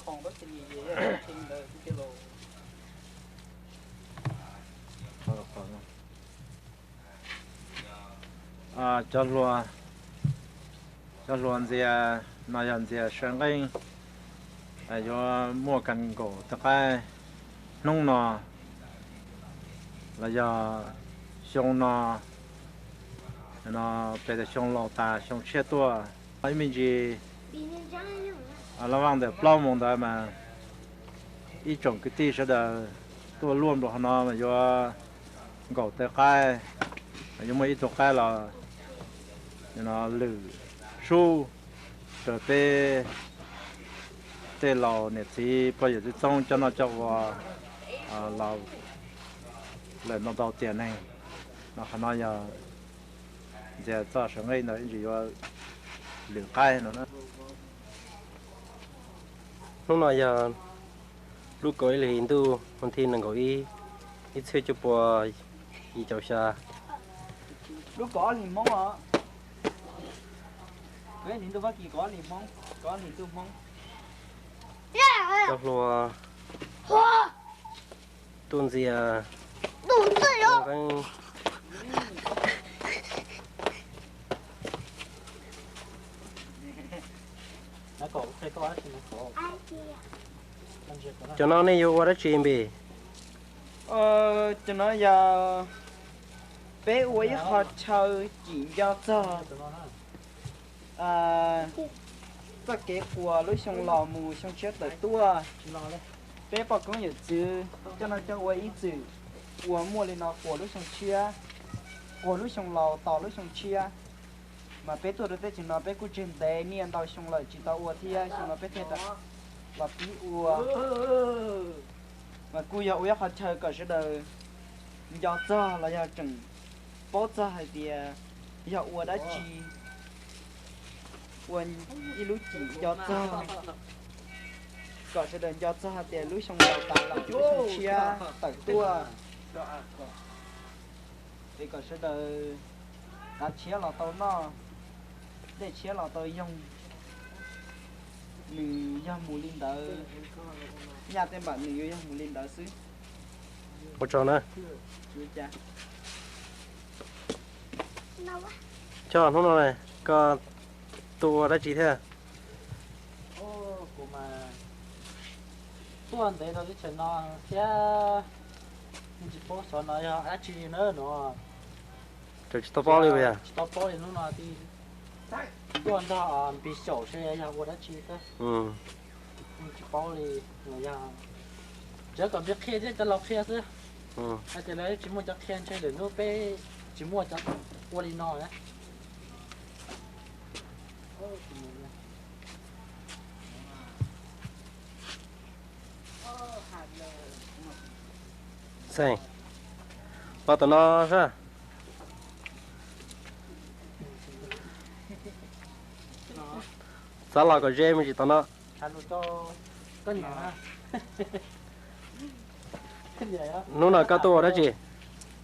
Cov hluas, cov hluas ntxias no yog ntxias saw nqeeb, yuav muaj kawg nkaus tej qaib hnub no los yog xyoo no, no pem xyoo laus tas xyoo tshiab tuaj. Ib me ntsis laj vaj ntawm plaub moos ntawd mas ib tsoom kwv tij sawv daws tuaj luaj nplua hauv no mas yuav nkaum tej qaib, yuav muaj ib tug qaib los lwm sub rau peb tej laus niam txiv pog yawm txwv txoob coj noj coj ua los lawm ntau ntau tiam neeg. No qhov no yog ntxias txoj saw nqeeb ntawd ib ntsis yuav lwm qaib no. Hnub no yog lub kaum ib hlis ntuj, vas thib nees nkaum ib, ib txhiab cuaj pua yim caum xya. Lub kaum ob hlis Hmoob os. Kaum ib hlis ntuj Fab Kis, kaum ob hlis Hmoob, kaum ob hlis ntuj Hmoob. Cov hluas tuaj ntxias nqeeb. Cov no nej yuav ua dab tsi npis? Cov no yog peb ua ib qho chaw cim nco txog txoj kev quas lub xyoo laus mus xyoo tshiab tawm tuaj. Peb poj koob yawm txwv coj noj coj ua ib txwm ua muaj li no quas lub xyoo tshiab, quas lub xyoo laus tos lub xyoo tshiab. Mas peb tuaj rau teb chaws no peb kuj tseg ntev niaj ntau xyoo lawm tsis tau ua thiab, xyoo no peb thiaj los pib ua. Mas kuj yog ua ib qho chaw kom sawv daws nco txog los yog tseem paub txog hais tias yog ua dab tsi, ua ib lub cim nco txog, kom sawv daws nco txog hais tias lub xyoo laus tas los lub xyoo tshiab tawm tuaj, es kom sawv daws kav tshiab los tau noj, dej tshiab los tau yoog. Nws yog mus li ntawd, nyaj tej npam nws yuav yog mus li ntawd xwb. Ua tsaug na. Choj, hnub no koj tuaj ua dab tsi thiab? Kuv mas tuaj ntev rau teb chaws no thiab, tsis paub xyov no yog dab tsi na no. Tsis tau paub li, tsis tau paub li hnub no. Tuaj nrog npis xyaum seb yog ua dab tsi xwb. Tsis paub li, yog tsuav kom npis qhia thiab cov laus qhia xwb. Hais tias lawv tsis muaj cov qhia ntshe lwm hnub peb tsis muaj cov ua li no na. Xeeb, los tom no sab. Xav los kom ze me ntsis tom no. Hnub no koj tuaj ua dab tsi?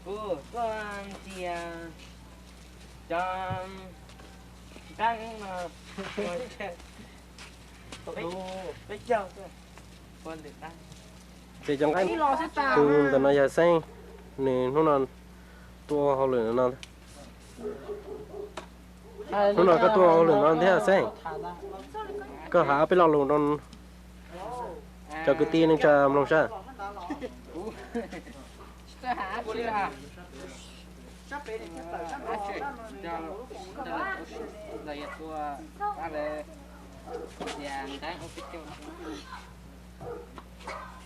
Kuv tuaj ntxias cov nqeeb no, peb caug, ces cov nqeeb, tus ntawm no yog Xeeb, nws hnub no tuaj ua hauj lwm no. Hnub no koj tuaj ua hauj lwm no thiab Xeeb, koj hais peb lo lus rau cov kwv tij neej tsa mloog saib.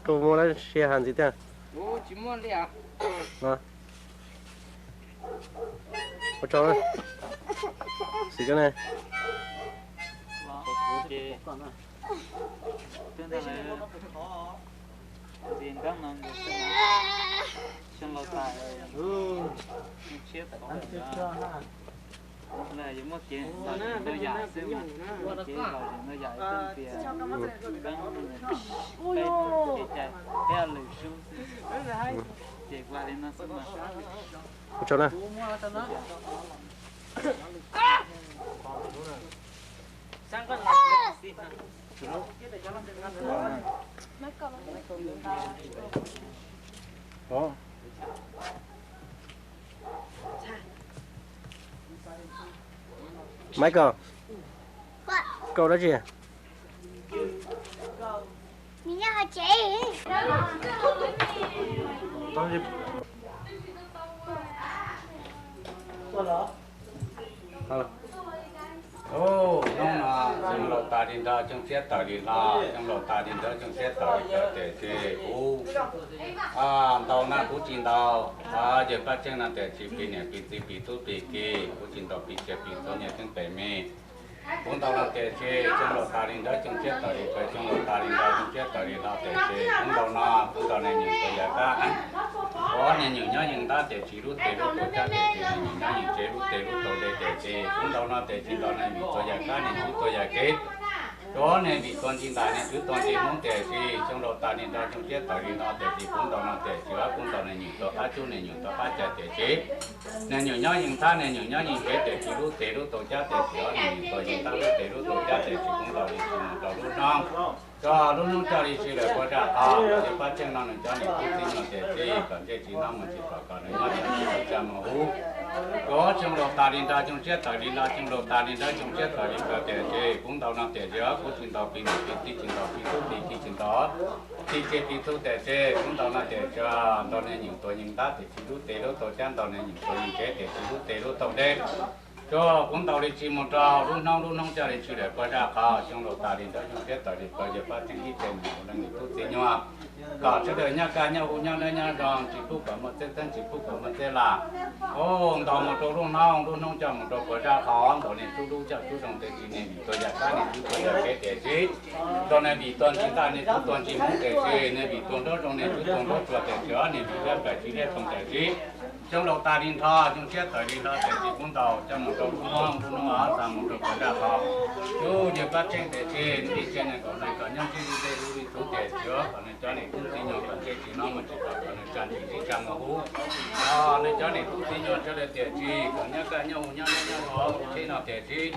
Koj muaj dab tsi hais ntxiv thiab? Ua tsaug, xwm koj ne. Ntxias nqeeb no, xyoo laus tas, xyoo tshiab tawm tuaj, yuav muaj kev lom zem ntau yam xwb, muaj kev lom zem ntau yam xwb, ntxias nqeeb, peb cai, peb lwm sub xwb, ces kuv hais li no xwb mas. Ua tsaug na. Michael, kau dab tsi? Hnub no xyoo laus tas li nrog xyoo tshiab tawm li hlo, xyoo laus tas li nrog xyoo tshiab tawm li hlo tiam sis kuv ntaus no kuv tsis ntaus, yawg Paj Tsheej no tiam sis piv niam piv txiv piv tub piv ki, kuv tsis ntaus piv txiv piv tub niam tseeb pem me. Kuv ntaus no tiam sis xyoo laus tas li nrog xyoo tshiab tawm li hlo, xyoo laus tas li nrog xyoo tshiab tawm li hlo tiam sis kuv ntaus no kuv ntaus niag nyuam txuas yam kab, ua niag nyuam nyob yeej ntab tiam sis lub teg lub taug cab tiam sis niag nyuam nyob yeej tsev lub teg lub taug dej tiam sis kuv ntaus no tiam sis ntaus niag nyuam txuas yam kab niag nyuam txuas yam kev. Rau niag vim tua nti ntais niag tswv tua nti hmoob tiam sis xyoo laus tas li nrog xyoo tshiab tawm li hlo tiam sis kuv ntaus no tiam sis kuv ntaus niag nyuam txuas qab cub niag nyuam txuas qab cai tiam sis niag nyuam nyob yeej ntab niag nyuam nyob yeej kev tiam sis lub teg lub taug cab tiam sis niag nyuam txuas yeej ntab lub teg lub taug cab tiam sis kuv ntaus li tsis mus rau lub hnub. Tso lub hnub coj li tsis lawm puas zaj qhov yawg Paj Tsheej no nws cov niam tub txiv nyuam tiam sis kom ntsej tsis hnov mus tsis pom kom nws nyob tiam sis tsis tsa mus huv. Rau xyoo laus tas li nrog xyoo tshiab tawm li hlo, xyoo laus tas li nrog xyoo tshiab tawm li hlo tiam sis kuv ntaus no tiam sis kuv tsis ntaus piv niam piv txiv tsis ntaus piv tub piv ki tsis ntaus piv txiv piv tub tiam sis kuv ntaus no tiam sis ntaus niag nyuam txuas yeej ntab tiam sis lub teg lub taug cab ntaus niag nyuam txuas yeej kev tiam sis lub teg lub taug dej. Tso kuv ntaus li tsis mus rau lub hnub, lub hnub coj li tsis lawm puas zaj qhov xyoo laus tas li nrog xyoo tshiab tawm li hlo yawg Paj Tsheej ib tse niam tub txiv nyuam kom sawv daws nyob kaj nyob huv nyob dawb nyob zoo tsis pub kom muaj txeeb txeeb tsis pub kom muaj txeeb laj. Ntaus mus rau lub hnub, lub hnub coj mus rau puas zaj qhov ntaus niag tsub dub coj tsub zoo tiam sis niag vim tua yam kab niag tsub tua yam kev tiam sis ntaus niag vim tua ntsis ntaj niag tsub tua ntsis hmoob tiam sis niag vim tua nraub zoo niag tsub tua nraub tsua tiam sis niag vim liab plam tsis liab toog tiam sis xyoo laus tas li nrho xyoo tshiab tawm li hlo tiam sis kuv ntaus coj mus rau lub hnub, lub hnub txog mus rau puas zaj qhov. Yus yawg Paj Tsheej tiam sis nws ib tse niag kom nws kom nyob ntsib li tej lub li txuv tiam sis kom nws cov niam tub txiv nyuam kom ntsej tsis hnov mus tsis pom kom nws tsa ntsis tib tsa mus huv. Nws cov niam tub txiv nyuam sawv daws tiam sis kom nyob kaj nyob huv nyob dawb nyob zoo kuv tsheb no tiam sis.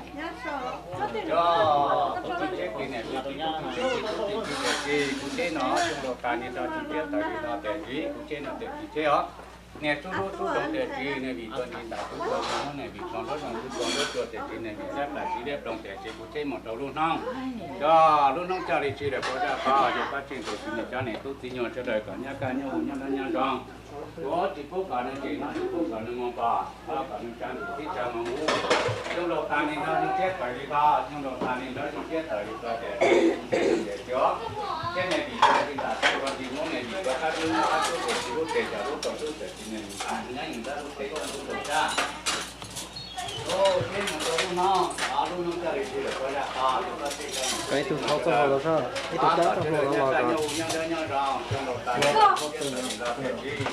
Yog kuv tsis tsheb kiag niam tub txiv tub tsis tsheb kiag tub tsis tsheb tiam sis kuv tsheb no xyoo laus tas li nrho xyoo tshiab tawm li hlo tiam sis kuv tsheb no tiam sis tsheb os. Niag tsub dub tsub zoo tiam sis niag vim tua ntsis ntaj tsub tua ntsis hmoob niag vim tua nraub zoo tsub tua nraub tsua tiam sis niag vim liab plam tsis liab ploog tiam sis kuv tsheb mus rau lub hnub. Yog lub hnub coj li tsis lawm puas zaj qhov yawg Paj Tsheej tiam sis nws cov niam tub txiv nyuam sawv daws kom nyob kaj nyob huv nyob dawb nyob zoo. Kuv tsis pub kom nws tsis hnov tsis pub kom nws mus pom, kom nws tsa ntsis tib tsa mus huv. Xyoo laus tas li nrho xyoo tshiab tawm li hlo, xyoo laus tas li nrho xyoo tshiab tawm li hlo tiam sis tiam sis thiab niag vim tua ntsis ntaj tsub tua ntsis hmoob niag vim tua qab tsub nyob qab tsub tiam sis lub teg cov lub taug tsub tiam sis niag vim tua nyob yeej ntab lub teg cov lub taug cab. Ib tug thauj txoj hau los soj, ib tug cab txoj hau los los kom tau tau. Ib tse neeg peb tsev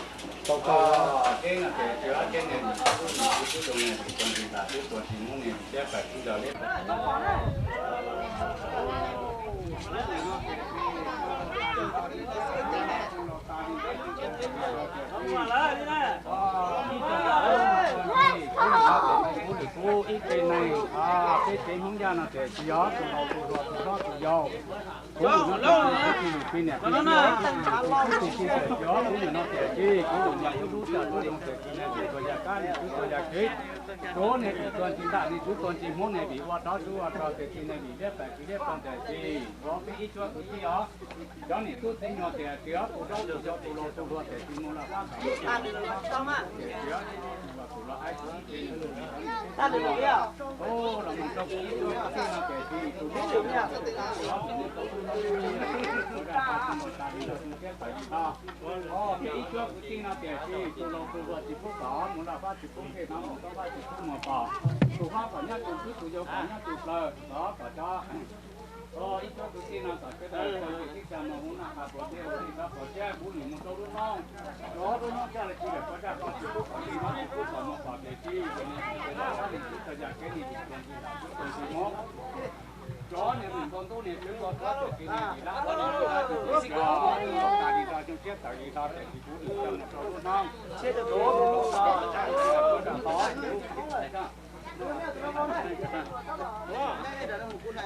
Hmoob Yaj no tiam sis yog tus laus tus hluas tus hlob tus yau, kuv lwm no tiam sis kuv tsis lwm pib niam pib txiv, kuv tsis tsis txawm cov kuv lwm no tiam sis kuv lwm niam kuv lub coj lub zoo tiam sis niag vim tua yam kab niag tsub tua yam kev, rau niag vim tua ntsis ntaj niag tsub tua ntsis hmoob niag vim ua rov tsub ua rog tiam sis niag vim liab plam tsis liab ploog tiam sis ua peb ib cuab kwv tij os. Cov niam tub txiv nyuam tiam sis ob tug zaub tus yau tus laus tus hluas tiam sis mus laj fab kom mus tiam sis ob tug laus tus hluas tus hluas aib tug ib tse neeg tus ib tse neeg los mus rau kuv ib cuab kwv tij no tiam sis tus laus tus hluas tus hluas tus hluas tus hluas tas li los tus siab tawm li no. Peb ib cuab kwv tij no tiam sis tus laus tus hluas tsis pub kom mus laj fab tsis pub nqe no mus rau fab tsis pub mus pom. Tus hlob kom nyob tus xwb tus yau kom nyob tus plaws los kom cov ib cuab kwv tij no kom sawv daws tau ywj tib tsa mus hu noj qab puav thiab hu li kab puav thiab kuv nim mus rau lub noob. Rau lub noob coj li tsis lawm puas zaj qhov tsis pub kom li no tsis pub kom mus pom tiam sis yog niag vim tua yam kab niag tsub tua yam kev niag vim tua ntsis ntaj tsub tua ntsis hmoob. Cov niag vim ntaus ntuj niag tswv ntaus tshuab tiam sis niag vim lab tus tus tus tas li nrho xyoo tshiab tawm li hlo tiam sis kuv nim coj mus rau lub noob. Rau lub noob coj li tsis lawm puas zaj qhov.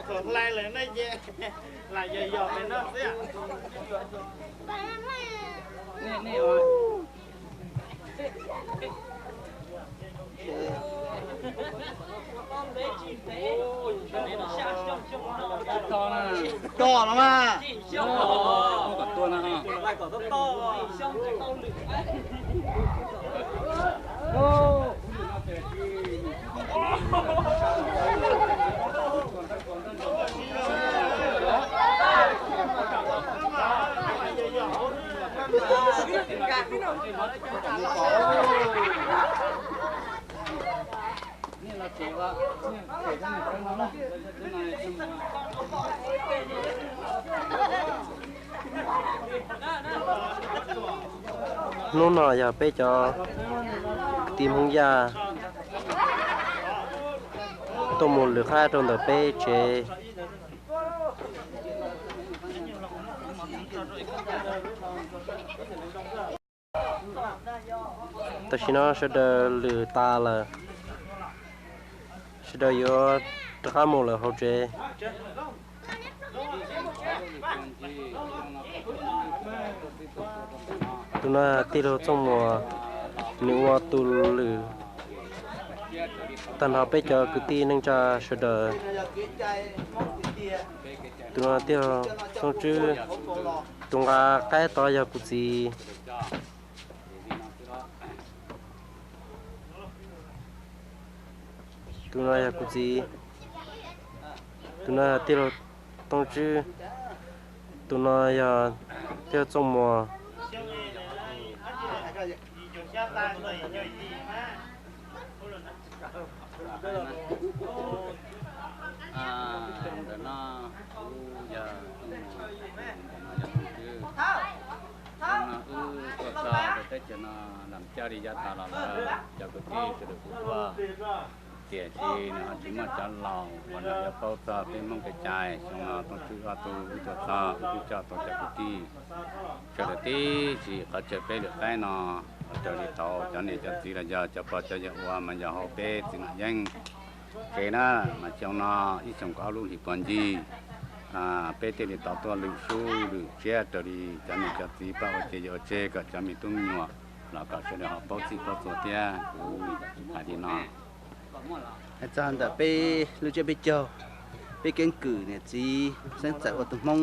Thaum hlais lawm no ces lam yog yog pem no xwb. Tog no mas. Hnub no yog peb cov kwv tij Hmoob Yaj tuaj mus lwm qab rau ntawm peb tsev. Tam sim no sawv daws lwm tas lawm, sawv daws yuav rov qab mus lawm hauv tsev. Tus no tij laug Txooj Muas, nws ua tus lwm tag nrho peb cov kwv tij neej tsa sawv daws. Tus no tij laug Txooj Tswb, tus nqa qaib tod yog kuv txiv. Tus no yog kuv txiv. Tus no yog tij laug Tooj Tswb. Tus no yog tij laug Txooj Muas. Ntawm no kuv yog Txooj Muas, ntawm no yog Tooj Tswb. Ntawm no wb tuaj txog rau teb chaws no los coj li yav tas los lawm, cov kwv tij sawv daws kuj tuaj, tiam sis nws ho tsis muaj cov laus uas nws yuav paub txog peb Hmoob kev cai. Xyoo no Tooj Tswb ob tug wb tuaj txog, wb twb coj tau cov kwv tij sawv daws tib si qhov chaw peb lwm qaib no, raws li tau cov niam cov txiv los yog cov pog cov yawg ua mas yog hauv peb txiv nam yeeb tsev na. Mas xyoo no ib xyoos kaum ob lub hlis puag ncig, peb thiaj li tau tuaj lwm sub lwm siab raws li cov niam cov txiv pab ua ces yog ua tseg kom cov me tub me nyuam los kom sawv daws ho paub txij paub txhua thiab. Kuv hais li no. Hais txog ntawm peb lub tsiab peb caug, peb keeb kwm niam txiv xeeb txawm ua tus Hmoob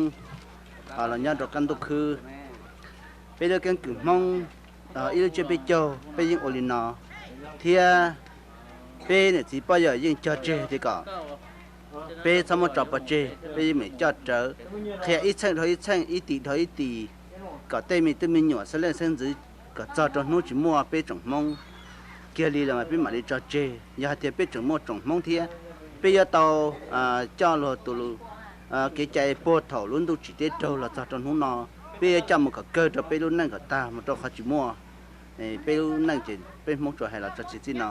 los nyob rau qab ntuj khwb. Peb lub keeb kwm Hmoob ib lub tsiab peb caug peb yeej ua li no, thiab peb niam txiv poj yawm yeej cog tseg tias kom peb txhob muab tso pov tseg, peb yeej meem coj rawv, qhia ib txheej dhau ib txheej, ib tim dhau ib tim, kom tej me tub me nyuam xeeb leej xeeb ntxwv kom txog rau hnub tsis muaj peb tsoom Hmoob kiag li los mas peb mam li tso tseg. Yog hais tias peb tseem muaj tsoom Hmoob thiab, peb yuav tau coj luag tus kev cai puag thaum lub ntuj tsim teb raug los txog rau hnub no, peb yuav coj mus kom kawg rau peb lub neej kom tag mus rau qhov tsis muaj. Peb lub neej ces peb Hmoob tsuas hais los tso tseg txij no.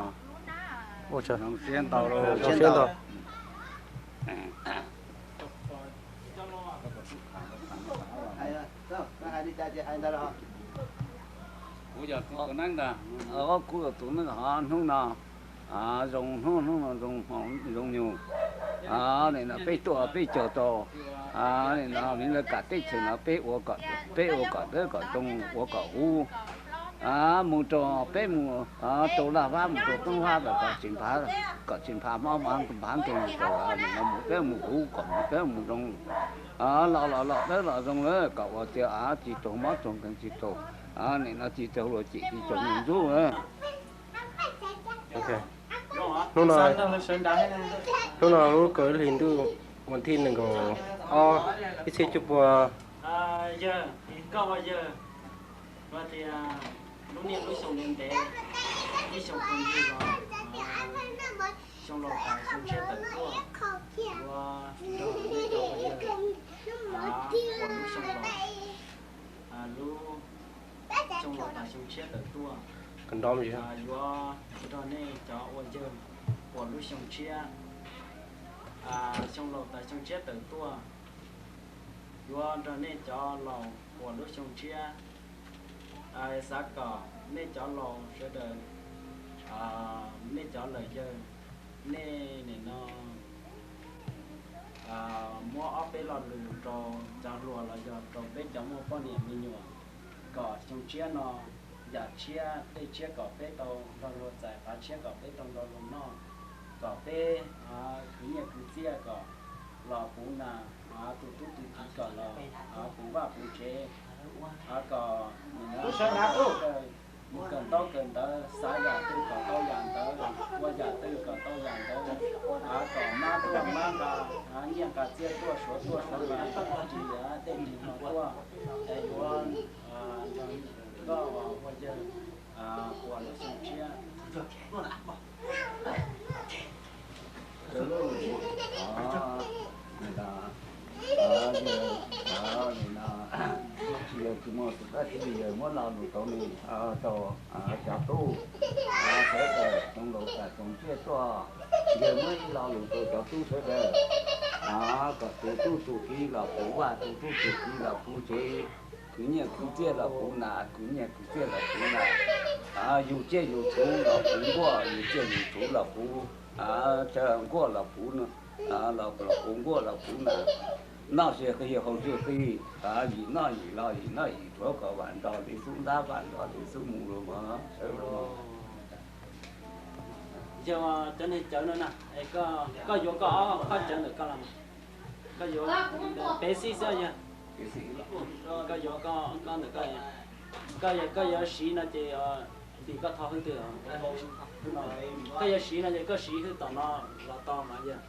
Siab ntau. Kuv yog tus neej ntag, kuv yog tus neej hov hnub no zoo, hnub hnub no zoo, zoo nyuj. Nim no peb tuaj peb caug tau, nim no vim lawv kam teb chaws no peb ua kom, peb ua kom dawb kom zoo, ua kom huv. Mus rau peb mus rau Laj Vab mus rau Toob Vab los kom tsis nphav, kom tsis nphav mob nphav nkeeg, nim no mus dawb mus huv kom mus dawb mus zoo. Los los los dawb los zoo lawm kom ua tias tsis raug mob raug nkeeg tsis raug, nim no tsis raug luag cem tsis raug luag ntxub. Hnub no, hnub no lub kaum ib hlis ntuj, vas thij nees nkaum ob, ib txhiab cuaj pua. Yawg, koj ua yawg, tias lub niaj lub xyoo ntev ntev, ib xyoo pua ncig los, xyoo laus tas xyoo tshiab tawm tuaj, yuav nrog nej cov ua yawg ua lub xyoo laus, lub xyoo laus tas xyoo tshiab tawm tuaj, yuav nrog nej cov ua yawg ua lub xyoo tshiab, xyoo laus tas xyoo tshiab tawm tuaj, yuav nrog nej cov laus ua lub xyoo tshiab. Xav kom nej cov laus sawv daws, nej cov lawm yawg, Nej nim no muab ob peb lo lus rau cov hluas los yog rau peb cov muaj poj niam me nyuam, kom xyoo tshiab no yam tshiab dej tshiab kom peb tau nrog luag txais, qav tshiab kom peb tau nrog luag noj, kom peb khwv nyiaj khwv txiaj kom los puv nas, tus tub tus kiv kom los puv vaj puv tsev, kom mus kawm ntaub kawm ntawv, xav yam twg kom tau yam ntawd, ua yam twg kom tau yam ntawd, kom mab tuaj mab nqa, nyiaj nqa txiaj tuaj, suav tuaj suav nqa, tsis yog tej nim no tuaj yuav koj ua yawg ua lub xyoo tshiab. Yawg tsis muaj tus dab tsi, yawg muab lo lus rau nws, rau cov tub sawv daws xyoo laus tas xyoo tshiab tuaj, yawg muab ib lo lus rau cov tub sawv daws, kom tus tub tus kiv los puv vaj, tus tub tus kiv los puv tsev, khwv nyiaj khwv txiaj los puv nas, khwv nyiaj khwv txiaj los puv nas, yug tsiaj yug txhuv los puv nkuaj, yug tsiaj yug txhuv los puv, nkuaj los puv, los puv nkuaj los puv nas, noj tsis qi haus tsis qi, yim noj yim los yim noj yim rhuav kom vam nrog li xub ntab, vam nrog li xub mus los mas sawv los. Yog cov niag cawv no na, koj yuav koj ob qhov cawv ntawm koj los, koj yuav peb xib xwb yog, koj yuav koj ntawm koj, koj yuav siv no ces tim koj thov hwj twg, koj yuav siv no ces koj siv hwj tom no los tau mas yog.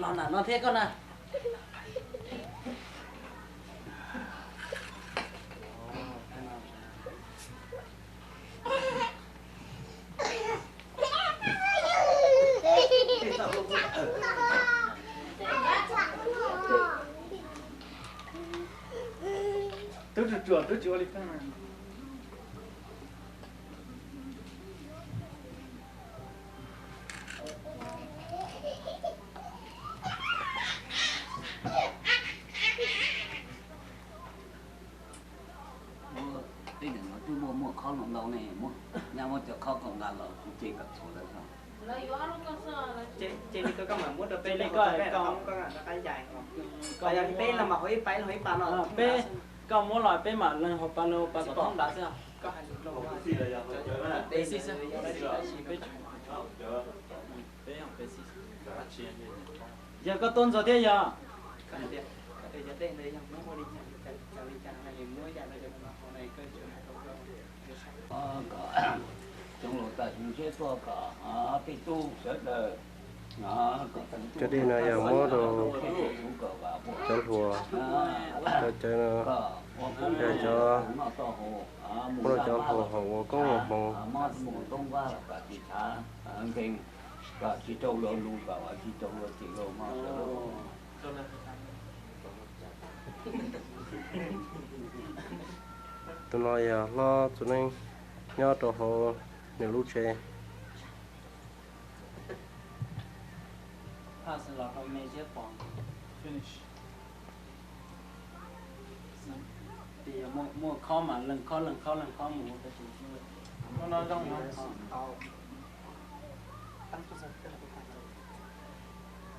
Los nram no thiab koj na. Tub ruam ruam tub tsis ua li koj na. Tej niam no twb muaj muaj khob ntau ntau ne, nyab muab cov khob kom nqa los kuv ces kom txhuav lawm. Ces li koj mam muab rau peb, peb los mam hauv ib pas, ib pas no. Peb, koj muab los peb mam lees hauv pas, lees hauv pas kom thoob nrad xwb. Yog koj tuaj ntxuag thiab yog? Xyoo laus tas xyoo tshiab tuaj kom tej tub sawv daws, cov dej no yog muab rau cov hluas, cov cawv no yog cov, muab rau cov hluas haus ua koob ua hmoov. Tus no yog hlob txiv neej nyob rau hauv nws lub tsev. Muaj khob mas leej khob leej khob leej khob mus.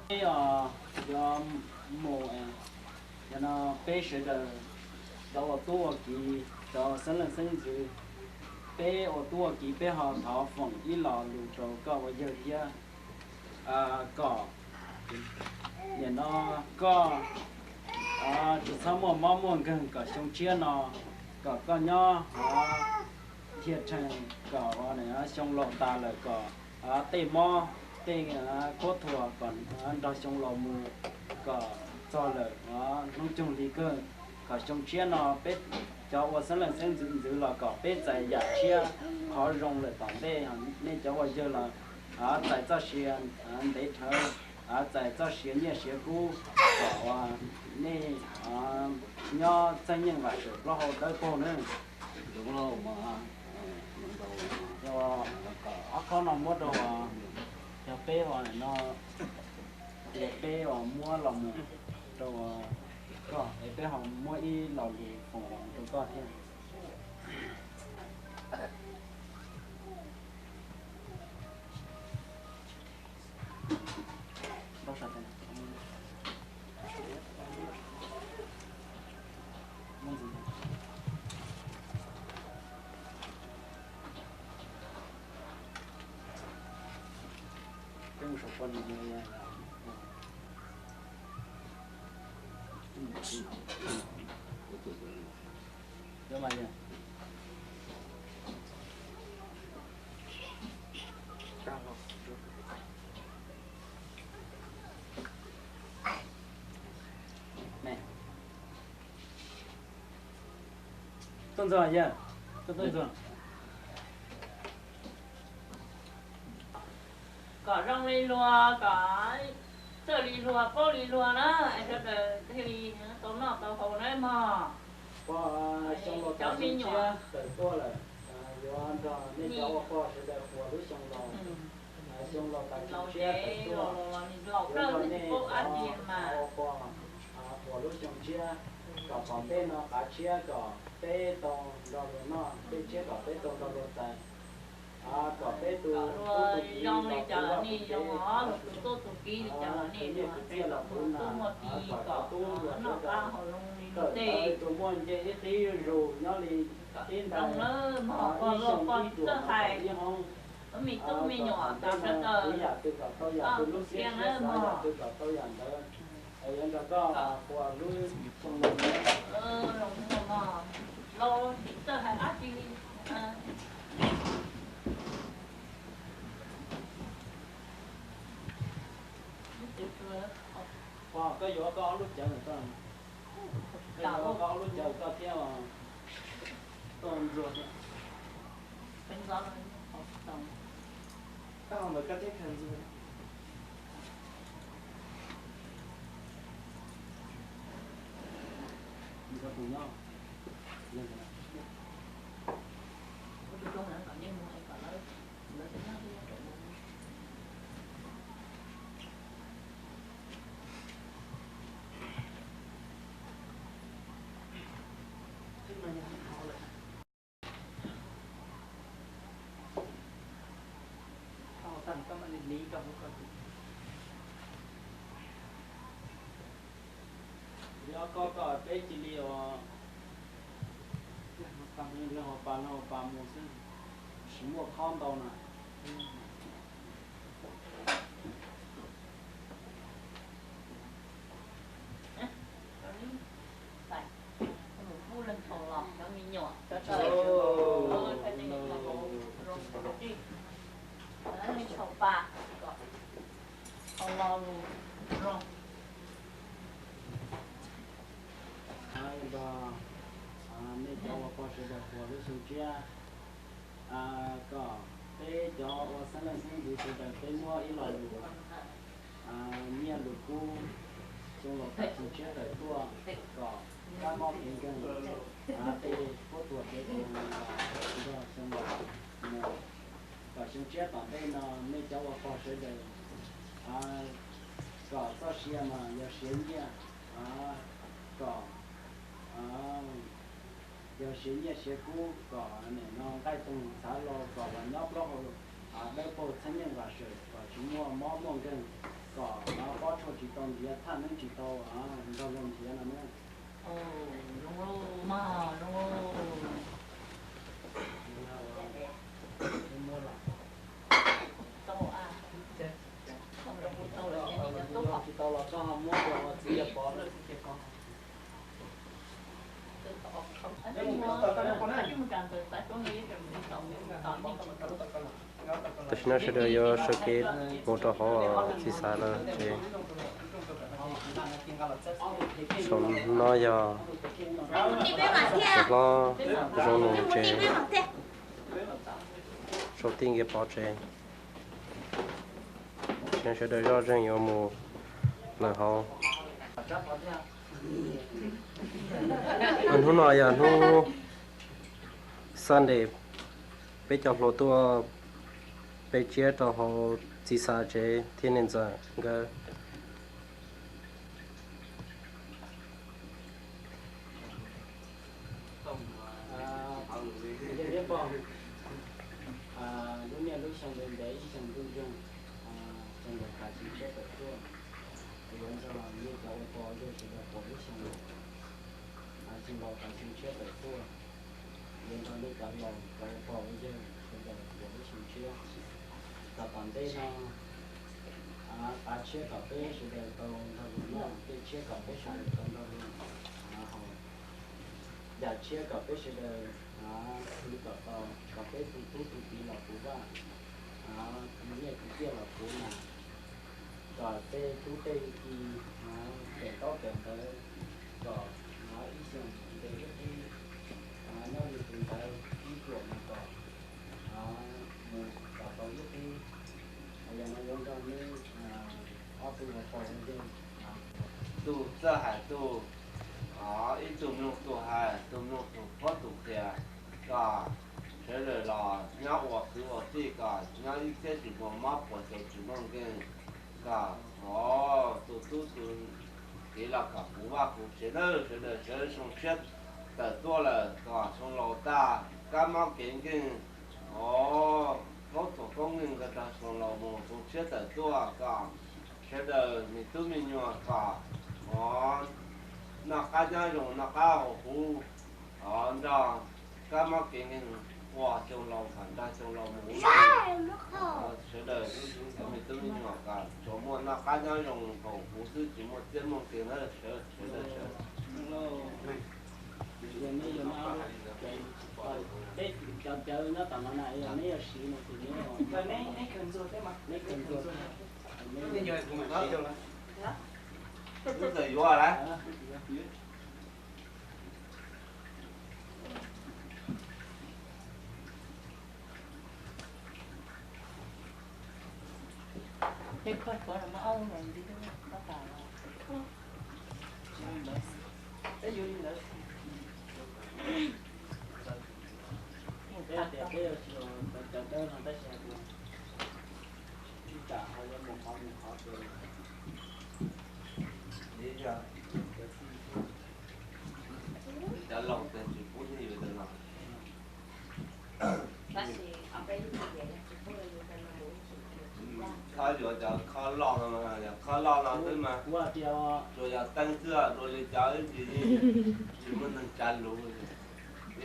Peb os, cov mus, cov no peb sawv daws, cov ua tub ua kiv, cov xeeb leej xeeb ntxwv, peb ua tub ua kiv peb ho thov foom ib lo lus rau koj ua yawg thiab, kom nim no koj tsis txhob muaj mob muaj nkeeg, kom xyoo tshiab no kom koj nyob dhia rhees, kom xyoo laus tas lawm kom tej mob tej khuab thuas kom nrog xyoo laus mus, kom txog lawm hnub coog li kawg, kom xyoo tshiab no peb cov ua xeeb leej xeeb ntxwv los kom peb txais yam tshiab qhov zoo lawm tom ntej. Nej cov ua yawg los txais txoj sia ntev dhawv, txais txoj sia nyiaj sia kub, kom nej nyob txawj nyeej vam tseem plaub hau dawb paug nawb. Ob khob no muab rau Yog peb ho no, yog peb ho muab los mus rau koj es peb ho muab ib lo lus foom rau koj thiab. Tuaj ntxuag, tuaj ntxuag. Kom zoo li luag, kom txawj li luag, paub li luag na, es sawv daws thiaj li tau noj tau haus na mog. Pog, xyoo laus tas xyoo tshiab tawm tuaj lawm, yuav nrog nej cov ua pog sawv daws qhuas lub xyoo laus. Xyoo laus tas xyoo tshiab tawm tuaj, yuav nrog nej cov ua pog qhuas lub xyoo tshiab, kom tom ntej no qav tshiab kom peb tau nrog luag noj, dej tshiab kom peb tau nrog luag txais, kom peb tus tub tus kiv los puv los puv cev, tus nyiaj tus txiaj los puv nas, kom tub luag sawv daws tawm ntawd tus muaj nce ib qib zuj zus nyob li ib ntais, ib xyoo ib duam ib hoob. Kom tom ntej no ib yam twg kom tau yam twg, lub siab siab xav yam twg kom tau yam ntawd. Yuav nrog koj qhuas lub xyoo laus. Pog, koj yuav koj ob lub cawv, koj yuav koj ob lub cawv koj thiab tuaj ntxuag thiab. Koj ntawd koj thiab kawg ntxuag. Li ob kob ko peb cia li ua, li hauv pas no hauv pas mus xwb, tsis muaj khob ntau na. Mus pub leej thaum los cov me nyuam, cov tsis tau, thaum pa kom tau lo lus zoo. Nrog nej cov ua pog sawv daws qhuas lub xyoo tshiab, kom peb cov ua xeeb leej xeeb ntxwv sawv daws peb muab ib lo lus nyiaj lus kub, xyoo laus tas xyoo tshiab tawm tuaj, kom kab mob kev nkeeg, tej huab tua kev tus nrog xyoo laus mus, kom xyoo tshiab tom ntej no nej cov ua pog sawv daws kom txoj sia mas yog siav nyiaj, kom yog siav nyiaj siav kub, kom nim no nqaij toog txhav los kom los nyob plaub hau dawb paug txheeb yeej vam sawm, kom tsis muaj mob muaj nkeeg, kom pob tshuaj tsis tau ntiav, thaj neeb tsis tau nrog luag ntiav no na. Zoo mog, zoo. Tsis tau los koj ho muab rau txiv yawg Pov lawm xwb ces ko. Tam sim no sawv daws yuav sawv kev mus rau hauv txiv xav lawm ces saum no yog hlob zoo nus tsev, saum tij Nkiav Pov tsev. Sawv daws zoj zeeg yuav mus lawm hauv. Hnub no yog hnub Sunday, peb cov hluas tuaj pe tsiab rau hauv txiv Xav tsev thiab niam ntxawm nkawd. Lub niaj lub xyoo ntev ntev ib xyoo ntuj nkeeg, txog ntawm kav xyoo tshiab tawm tuaj, yuav nrog nej cov ua pog ua yawg sawv daws puas lub xyoo, xyoo laus kav xyoo tshiab tawm tuaj, yuav nrog nej cov laus cov ua pog ua yawg sawv daws puas lub xyoo tshiab. Txog tom ntej no, kav tshiab kom peb sawv daws tau nrog luag noj, dej tshiab kom peb sawv daws tau nrog luag haus, yam tshiab kom peb sawv daws khwv kom tau, kom peb tus tub tus kiv los puv vaj, tus nyiaj tus txiaj los puv nas, kom tej tub tej ki kawm ntaub kawm ntawv, kom ib xyoos ntes ib qib, nyob li tus ntawd ib ruam mus kom mus kom tau ib qib. Yog no yuav nrog neb ob tug ua pog ua yawg, tus txawj hais tus, ib tug mloog tus hais, tus mloog tus paub tus qhia, kom sawv daws los nyob ua kwv ua tij, kom nyob ib txhiab tsis muaj mob, puas xyoo tsis muaj nkeeg, kom tus tub tus kiv los kom puv vaj puv tsev, sawv daws sawv xyoo tshiab tawm tuaj lawm kom xyoo laus tag kab mob kev nkeeg, khaub thuas khaub nkeeg nkag rau xyoo laus mus, xyoo tshiab tawm tuaj kom sawv daws me tub me nyuam kom noj qab nyob zoo, noj qab haus huv, nrog kab mob kev nkeeg ua xyoo laus kom nrog xyoo laus mus. Sawv daws me tub me nyuam kom tsuas muaj noj qab nyob zoo haus huv xwb, tsis muaj txiaj muaj nkeeg na, sawv daws sawv. Peb cov cawv nyob tom no na, yog neb yuav siv no ces neb, neb kawg ntxuag. Wb txawm yuav lawm. Cov laus tias tsis pub thiab yus tias no. Koj yuav cov khob loj no, yog khob loj no xwb mas tsuas yog teeb xwb, dua li cov ib ntsis tsis muaj neeg tsav luv,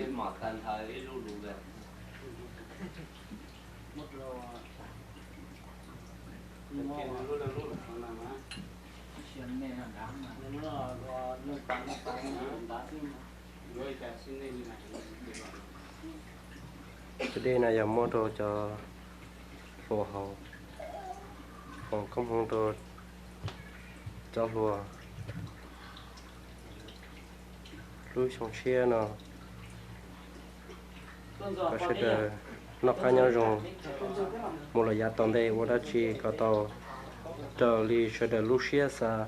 ib mom tag nrho ib lub luv lawm. Cov dej no yog muab rau cov hluas haus, foom koob hmoov rau cov hluas. Lub xyoo tshiab no kom sawv daws noj qab nyob zoo, mus lawm yav tom ntej ua dab tsi kom tau raws li sawv daws lub siab xav.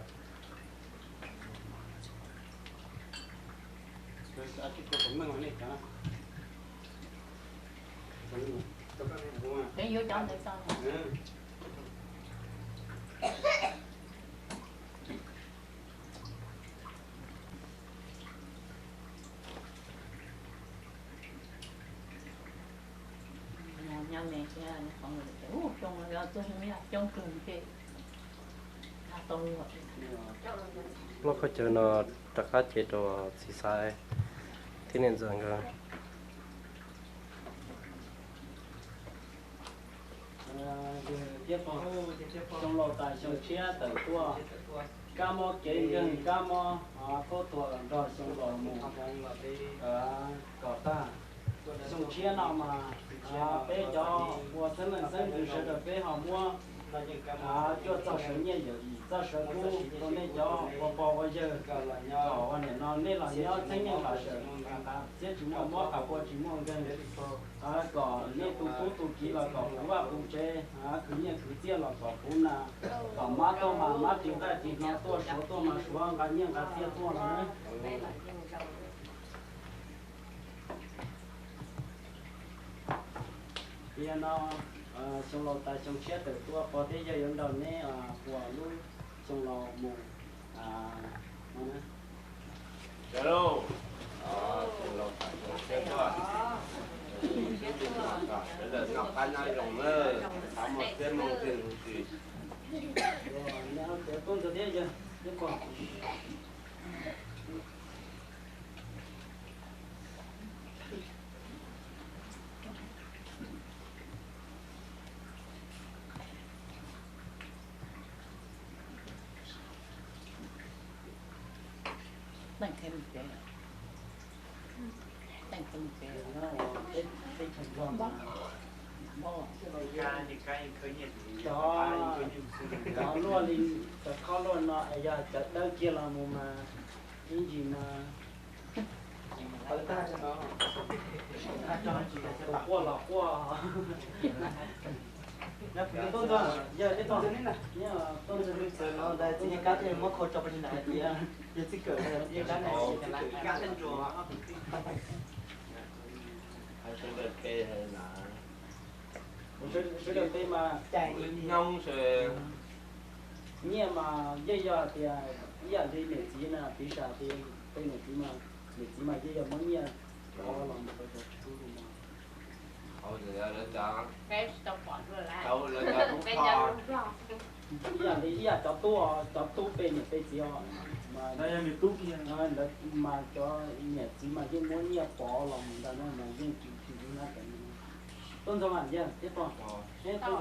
Muab khaub ncaws no rov qab cev rau txiv Xaiv thiab niam ntxawm nkawd. Xyoo laus tas xyoo tshiab tawm tuaj, kab mob kev nkeeg, kab mob khaub thuas los nrog xyoo laus mus kom tag. Xyoo tshiab no mas peb cov ua xeeb leej xeeb ntxwv sawv daws peb ho muab cuaj txoj sawv nyiaj yawm yim txoj sawv kub rau nej cov ua pog ua yawg, kom ua nim no nej los nyob txheeb yeej los sawm, txiab tsis muaj mob, qhov pua tsis muaj nkeeg, kom nej tus tub tus kiv los kom puv vaj puv tsev, khwv nyiaj khwv txiaj los kom puv nas, kom mab tuaj mas mab ris nqaij ris hno, tuaj suav tuaj mas suav, nqa nyiaj nqa txiaj tuaj no na. Tiam no Xyoo laus tas xyoo tshiab tawm tuaj, pog thiab yawg yuav nrog neb quas lub xyoo laus mus no na. Xyoo laus tas xyoo tshiab tuaj, sawv daws noj qab nyob zoo na, thov muaj txiab moo txiaj ntsig. Tuaj ntxawg thiab yawg thiab pog. Cov luaj li, cov khob luaj no es yog cov dawb kiag los mus mas ib ntsis mas quaj los quaj. Tuaj ntxawg, yawg thiab pog, tuaj ntxawg, txiv Yaj Kab thiaj muab khau tso pov tseg ntawd hais tias yog txij kawm, txiv Yaj Kab na. Sawv daws pe mas nyiaj mas yeej yog tias ib yam li niam txiv na, piv xam tias pe niam txiv mas, niam txiv mas yeej yog muab nyiaj rov los mus rau cov tub no. Ib yam li ib yam cov tub, cov tub pe niam pe txiv os, mas cov niam txiv mas yeej muab nyiaj pov los mus ntawd na, mas yeej tsis tsis ua nab cov no. Tuaj ntxawg mas yawg thiab pog, tuaj ntxawg.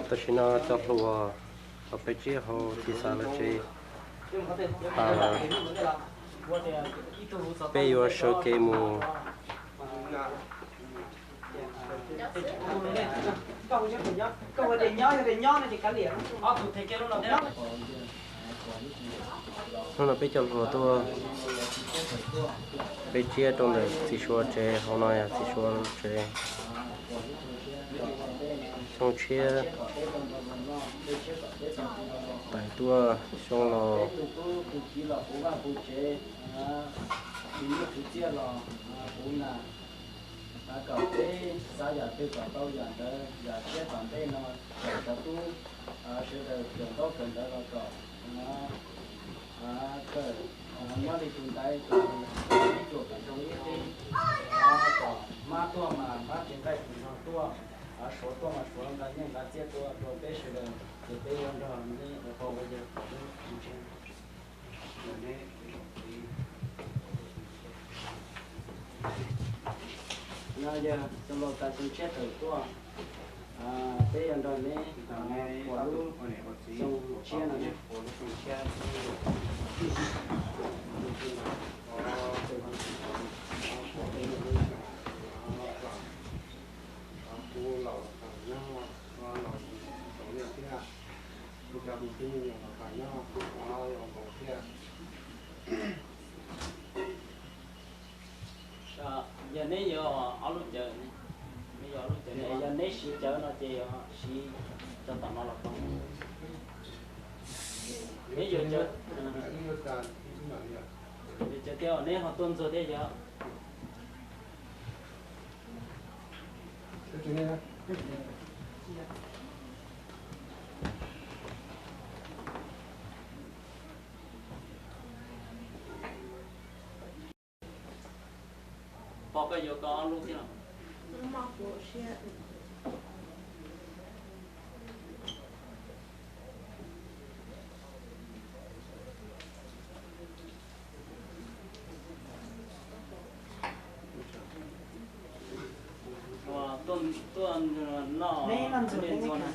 Tam sim no cov hluas, peb tsiab hauv txiv xav lawv tsev, peb yuav sawv kev mus. Hnub no peb cov hluas tuaj, peb tsiab rau ntawm txiv Suav tsev, hauv no yog txiv Suav tsev. Xyoo tshiab tawm tuaj xyoo laus. Kom peb xav yam twg kom tau yam ntawd, yam tshiab tom ntej no kom cov tub sawv daws kawm ntaub kawm ntawv los kom kawm nyob li tus ntaiv tus ib ruam kom zoo ib qib, kom hmab tuaj mas hmab cev nqaij tus nrog tuaj, suav tuaj mas suav nqa nyiaj nqa txiaj tuaj rau peb sawv daws, ces peb yuav nrog nej ua pog ua yawg kom lub tsev. No yog xyoo laus tas xyoo tshiab tawm tuaj, peb yuav nrog neb ua lub xyoo tshiab no. Kuv laus los nyob, laus tau liaj thiab, kuv cov me tub me nyuam los nyob los nkaus thiab. Yog neb yuav ob lub cawv, neb yuav ob lub cawv, yog neb siv cawv no ces yog siv cov tom no los tau. Neb yuav cawv, yuav cawv thiab neb ho tuaj ntxuag thiab yog. Pog, koj yuav koj ob lub thiab los? Tuaj noj ntxuag na.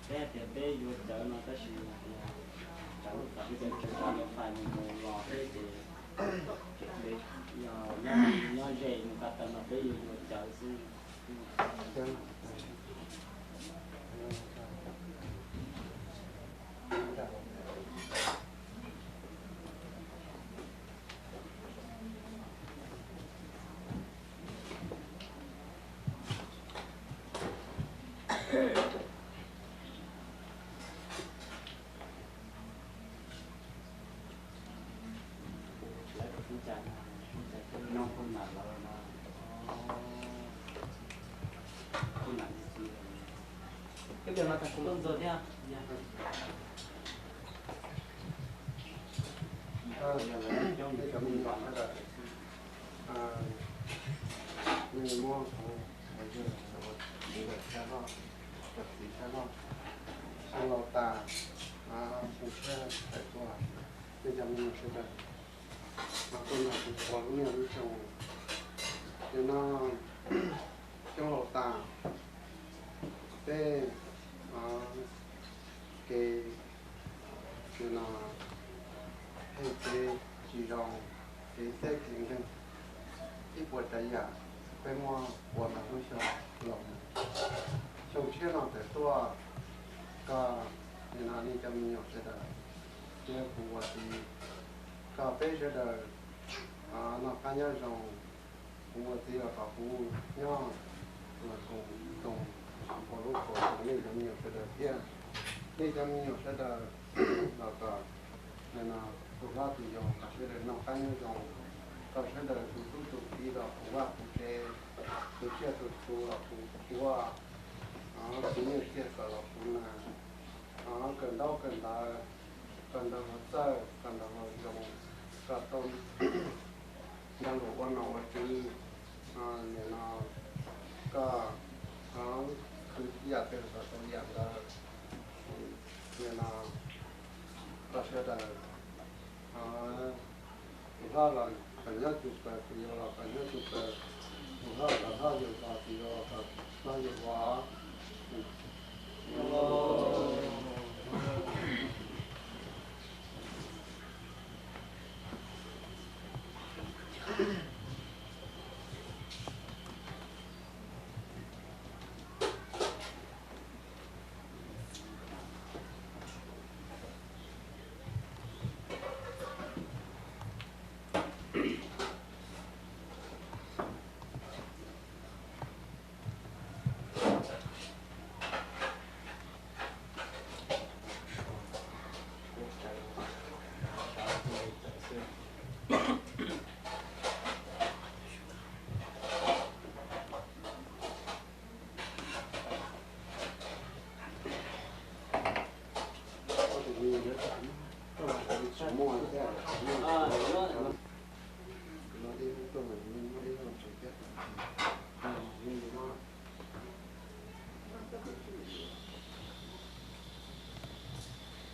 Peb hais tias peb yuav cawv no tab sis hais tias tsam lub qhov peb cov tsawv tsam lub fais mus mus los thiab ces nyob ze mus ko taw no peb yuav yuav cawv xwb. Cas no, cas cov nyob poj niam lawv no, poj niam li txiv, ib pliag no tag kuv tuaj ntxuag thiab. Yog lawv coob, cov me nyuam sawv daws, nej muab kuv ua yawg, ua txiv lawm sab loj, cov txiv sab loj, xyoo laus tas, xyoo tshiab tawm tuaj, nej cov me nyuam sawv daws, mas tuaj nrog kuv ua lub niaj lub xyoo. Nim no xyoo laus tas, tej kev, nim no phem kev tsis zoo, kev txawj kev ntseeg, ib puas tsav yam peb muab ua ntawm lub xyoo laus mus. Xyoo tshiab no tawm tuaj, koj nim no nej cov me nyuam sawv daws thiab kuv ua txiv, koj peb sawv daws noj qab nyob zoo. Kuv ua txiv los kom kuv nyob los koom koom ua lub koom nej cov me nyuam sawv daws thiab. Nej cov me nyuam sawv daws los kom tus hlob tus yau kom sawv daws noj qab nyob zoo, kom sawv daws tus tub tus kiv los puv vaj puv tsev, tus tsiaj tus txhu los puv ua, tus nyiaj txiag kom los puv na, kawm ntaub kawm ntawv, kom nrog luag txawj, kom nrog luag zoo, kom tau nrog luag ua nom ua tswv. Nim no koj khwv yam twg kom tau yam ntawd. Nim no koj sawv daws, tus hlob los kom nyob tus pawg, tus yau los kom nyob tus pawg, tus hlob los kom hlob yau, tus yau los kom hlob yau ua.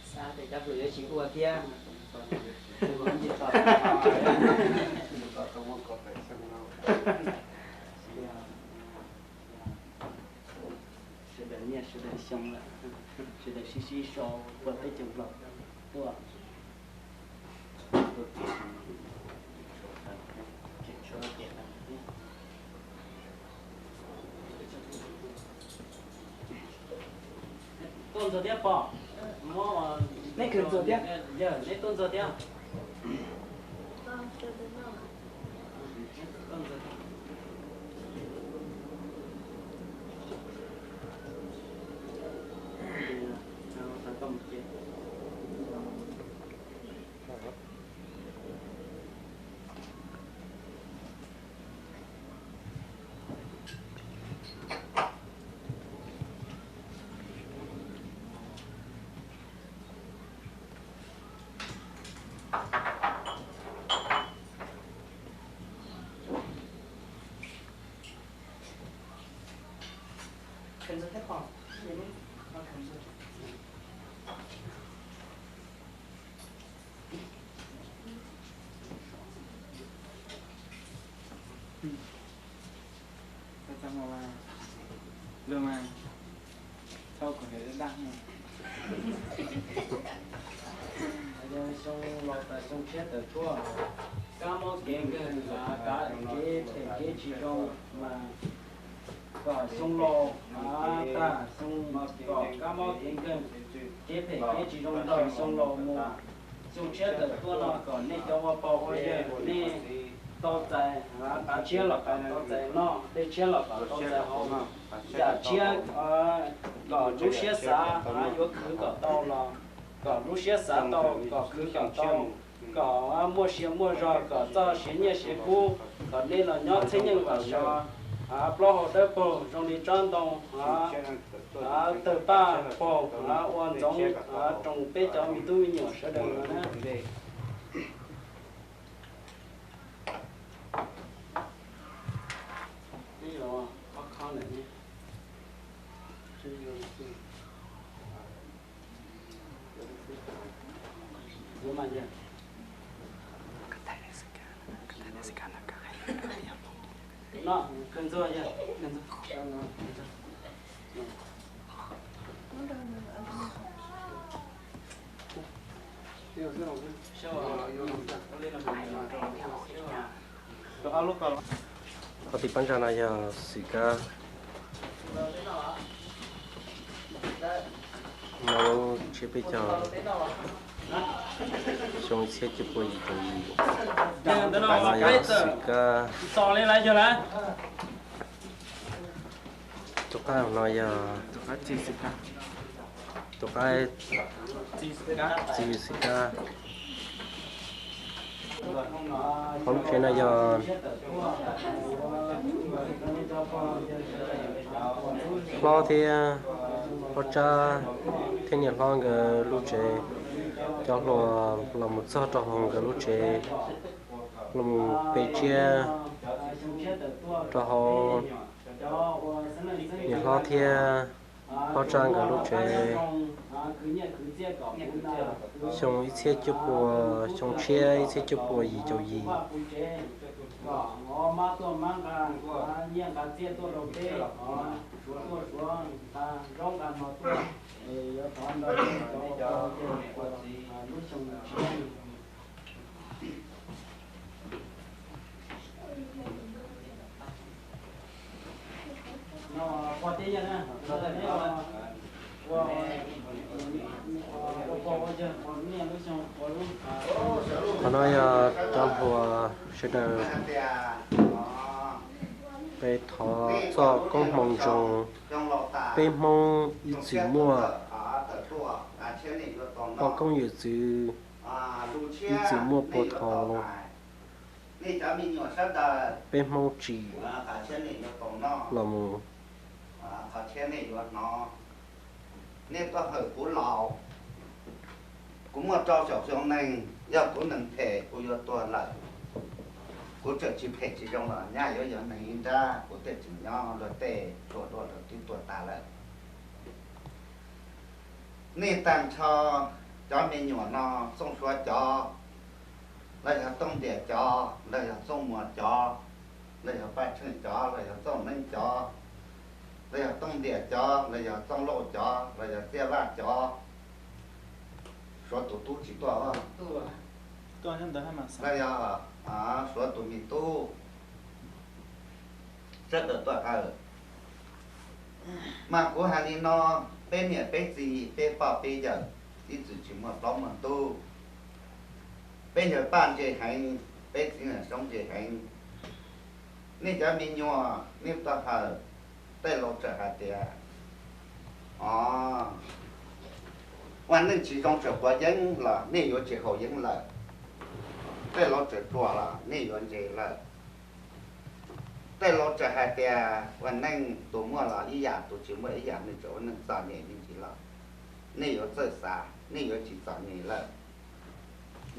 Xav tias cov hluas yuav tsis ua thiab. Sawv daws nyiaj sawv daws xyoo lawm, sawv daws sib sib sau puag teb chaws Nplog tuaj. Tuaj ntxuag thiab pog. Neb tuaj ntxuag thiab. Xyoo laus tas xyoo tshiab tawm tuaj, kab mob kev nkeeg, kab kev phem kev tsis zoo mas kom xyoo laus tag, kom kab mob kev nkeeg, kev phem kev tsis zoo nrog xyoo laus mus. Xyoo tshiab tawm tuaj no kom nej cov ua pog ua yawg nej tau txais, qav tshiab los kom tau txais noj, dej tshiab los kom tau txais haus, yam tshiab kom lub siab xav yuav khwv kom tau los kom lub siab xav tau, kom khwv kom tau. kom muaj sia muaj zog, kom txoj siav nyiaj siav kub, kom nej los nyob txheeb nyeej vam sov, plaub hau dawb paug zoo li tsob ntoo, tawg paj paug ua ntxoov roos peb cov me tub me nyuam sawv daws no na. Qhov tib pab ntsa no yog xwm kab, no tsiab peb caug, xyoo ib txhiab cuaj pua yim caum yim. Qhov no yog xwm kab. Tus qaib no yog tus qaib txiv xwm kab. Qhov lub tsev no yog hlob thiab hlob Tsab thiab niam hlob nkawd lub tsev. Cov hluas los mus txog rau hauv nkawd lub tsev, los mus pe tsiab rau hauv niam hlob thiab hlob Tsab nkawd lub tsev. Xyoo ib txhiab cuaj pua, xyoo tshiab ib txhiab cuaj pua yim caum yim. Qhov no yog cov hluas sawv daws pe thov txoj koob hmoov zoo. Peb Hmoob ib txwm muaj poj koob yawm txwv, ib txwm muaj puag thaum peb Hmoob tsim los mus. Nej tuaj hawm kuv laus, kuv muaj rau caum xyoo neeg, yog kuv neeg phem kuv yuav tuag lawm. Kuv tseem tsis phem tsis zoo los nyaj yuav yog neeg ib nrab, kuv thiaj tseem nyob, luag tej tuag dua luag twb tuag tas lawm. Nej tag nrho cov me nyuam no, Txooj Suav cov, los yog Tooj Ntiam cov, los yog Txooj Muas cov, los yog Paj Tsheej cov, los yog Txooj Neeb cov, los yog Tooj Ntiam cov, los yog Txooj Lauj cov, los yog Txiaj Vaj cov, Suav tus tub tsis tuaj, los yog Suav tus me tub, sawv daws tuaj hawm. Mas kuv hais li no, peb niam peb txiv, peb poj peb yawm, ib txwm tsis muaj plaub muaj ntug. Peb yawg Paj ntse heev, peb txiv Soob ntse heev. Nej cov me nyuam, nej tuaj hawm, tej laus txawm hais tias, o, ua neej tsis zoo tseem quav yeeb los nej yuav tsis haus yeeb lawm. Tej laus txawm ruam los nej yuav ntse lawm. Tej laus txawm hais tias ua neej tus muaj los ib yam, tus tsis muaj ib yam, nej tseem ua neej txom nyem me ntsis los nej yuav txawj xav, nej yuav tsis txom nyem lawm,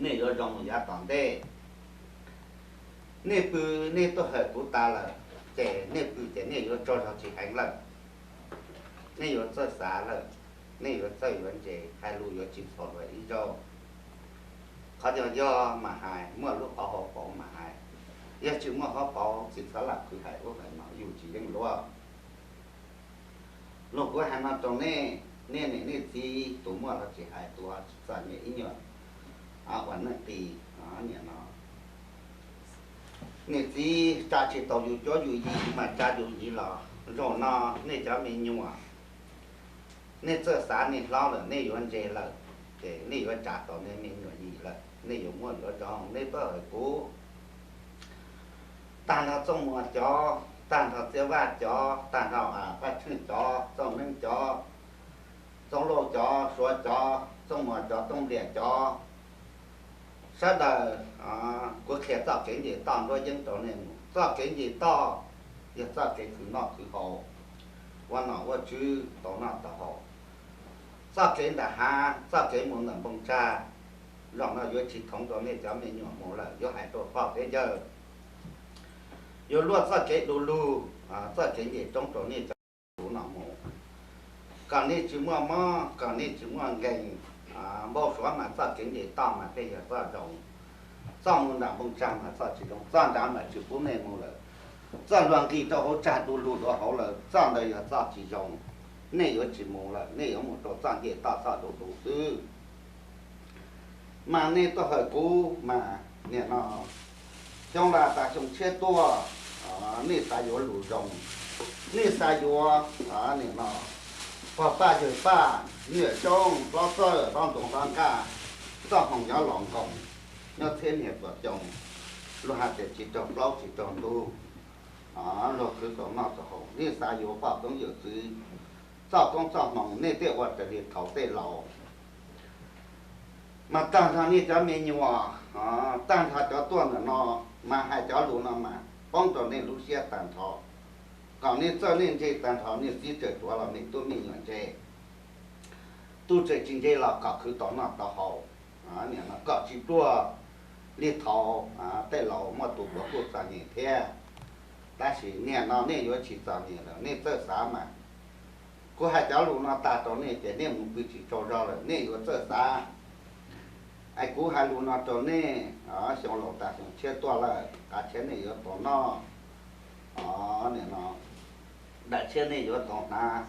nej yuav zoo mus yav tom ntej. Nej pw, nej tuaj hawm kuv tas lawm, ces nej pw ces nej yuav tsaug zog tsis heev lawm. Nej yuav txawj xav lawm, nej yuav txawj yuav ntse, hais lus yuav tsis txhaum luag ib zaug. Qhov yog yog mas hais, muaj lub qhov hauv paus mas hais, yog tsis muaj hauv paus tsis txhob lam khwv hais ub hais no, yus tsis yeej luaj. Luag kuv hais no rau nej, nej niam nej txiv tus muaj los tsis hais, tus txom nyem ib nyuag ua neej qis, niam no. Niam txiv tsa tsis tau yus cuab yus yig mas tsa yus yig los. Zaum no nej cov me nyuam, nej txawj xav, nej hlob lawm, nej yuav ntse lawm, ces nej yuav tsa tau nej me nyuam yig lawm, nej yuav muaj yuav zoo. Nej tuaj hawm kuv, tag nrho Txooj Muas cov, tag nrho Txiaj Vaj cov, tag nrho Paj Tsheej cov, Txooj Neeb cov, Txooj Lauj cov, Suav cov, Txooj Muas cov, Tooj Ntiam cov, Sawv daws, kuv qhia txoj kev nce toj nruab yeeb rau nej mus. Txoj kev nce toj yog txoj kev khwv noj khwv haus, ua nom ua tswv tau noj tau haus. Txoj kev nram hav, txoj kev mus ntawm npoo tsag, zaum no yuav tsis thoov rau nej cov me nyuam mus lawm, yuav hais rau pog thiab yawg. Yuav luaj txoj kev du lug, txoj kev nce roob rau nej cov me nyuam no mus, kom nej tsis muaj mob, kom nej tsis muaj nkeeg. Npau suav mas txoj kev nce toj mas thiaj yog txoj zoo. Txoj mus nram npoo tsag mas txoj tsis zoo, txoj nrad mas tsis pub nej mus lawm. Txoj luag nqis rau hauv tsag du lug rau hauv lawm, txoj ntawd yog txoj tsis zoo. Nej yuav tsis mus lawm, nej yuav mus rau txoj nce toj txoj du lug xwb. Mas nej tuaj hawm kuv mas nim no xyoo los tas xyoo tshiab tuaj, nej xav yuav lus zoo, nej xav yuav nim no pog paj yawg paj, niam xyoob hlob txawj hlob ntoo hlob nkaj, txoj hmoo nyob los nkoos, nyob txhiab niag tuam xyoo, luag hais tias tsis raug plaub tsis raug ntug, luag khwv tau noj tau haus, nej xav yuav poj koob yawm txwv, txoj koob txoj hmoo nej thiaj ua raws li thaum tej laus. Mas tag nrho nej cov me nyuam, tag nrho cov tuaj ntawm no, mas hais cov lus no mas poob rau nej lub siab tag nrho, kom nej txawj nej ntse tag nrho, nej txiv tseem tuav los me tub me nyuam ntse, tub tseem tsis ntse los kom khwv tau noj tau haus, kom tsis pluag li thaum tej laus muaj tus puav kuj txom nyem thiab. Tab sis nim no nej yuav tsis txom nyem lawm, nej txawj xav mas. Kuv hais cov lus no tas rau nej ces nej mus pw tsis tsaug zog lawm, nej yuav txawj xav. Es kuv hais lus no rau nej, xyoo laus tas xyoo tshiab tuaj lawm, kav tsij nej yuav tau noj, nim no daim tshiab nej yuav tau hnav,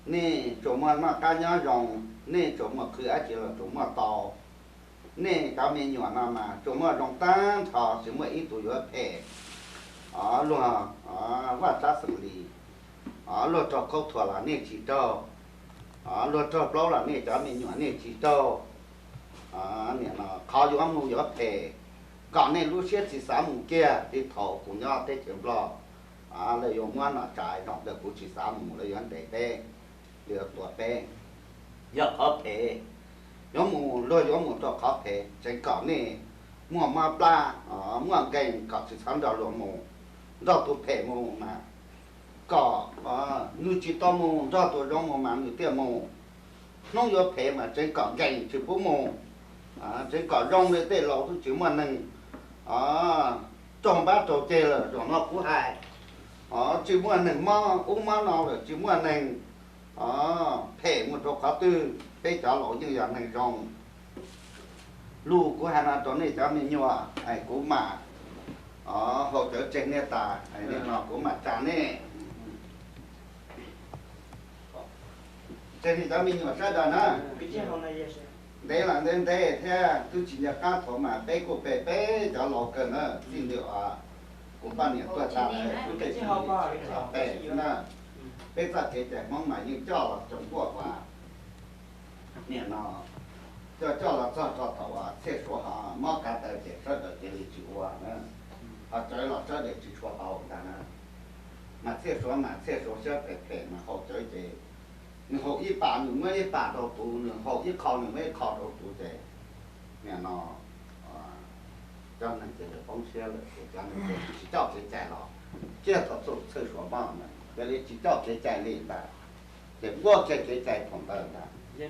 nej tsuas muaj noj qab nyob zoo, nej tsuas muaj khwv dab tsi los tsuas muaj tau. Nej cov me nyuam no mas tsuas muaj zoo tag nrho, tsis muaj ib tug yuav phem. Luag vaj tsab xeem lis, luag raug khaub thuas los nej tsis raug, luag raug plaub los nej cov me nyuam nej tsis raug. Nim no qhov yuav mus yuav phem, kom nej lub siab tsis xav mus kiag li thaum kuv nyob teb chaws Nplog, lawv yuav muab nom tswv zaum ntawd kuv tsis xav mus, lawv yuav ntes peb, lawv yuav tua peb. Yog qhov phem yuav mus, luag yuav mus rau qhov phem, tseev kom nej muaj mob plab, muaj nkeeg, kom tsis txhob nrog luag mus, nrog tus phem mus mas, kom nws tsis tau mus, nrog tus zoo mus mas nws thiaj mus. Hnub yuav phem mas tseev kom nkeeg tsis pub mus, tseev kom zoo li tej laus twb tsis muaj neeg raug npab raug ceg lawm. Zaum no kuv hais, tsis muaj neeg mob ub mob no lawm, tsis muaj neeg phem mus rau qhov twg, peb cov laus yeej yog neeg zoo. Lus kuv hais no rau nej cov me nyuam, kuv mam haus cawv tseg nej tas, nim no kuv mam tsa nej. Tseg nej cov me nyuam sawv daws na. Ntev los ntev ntev thiab twb tsis nco qab thaum mas peb kuj pem peb cov laus kawg na, txij li uas kuv poj niam tuag tas lawm kuv tej txiv pem xwb na. Peb txoj kev cai Hmoob mas yeej coj los tsoom nkuaj uas nim no coj coj los txog rau thaum uas Txhiaj Suav ho mob kav taw ces sawv daws cia li tsis ua na, ho cawv los sawv daws tsis tshua haus ntag na. Mas Txhiaj Suav mas Txhiaj Suav siab phem phem mas haus cawv ces nws haus ib pas nws muab ib pas rau tus, nws haus ib qho nws muab ib qho rau tus ces nim no cov neeg ces lawv poob siab lawm ces cov neeg ces tsis coj kev cai los, txij thaum Txhiaj Suav mob ntawd cia li tsis coj kev cai li ntag, ces npuaj kiag kev cai thaum ntawd ntag. Txij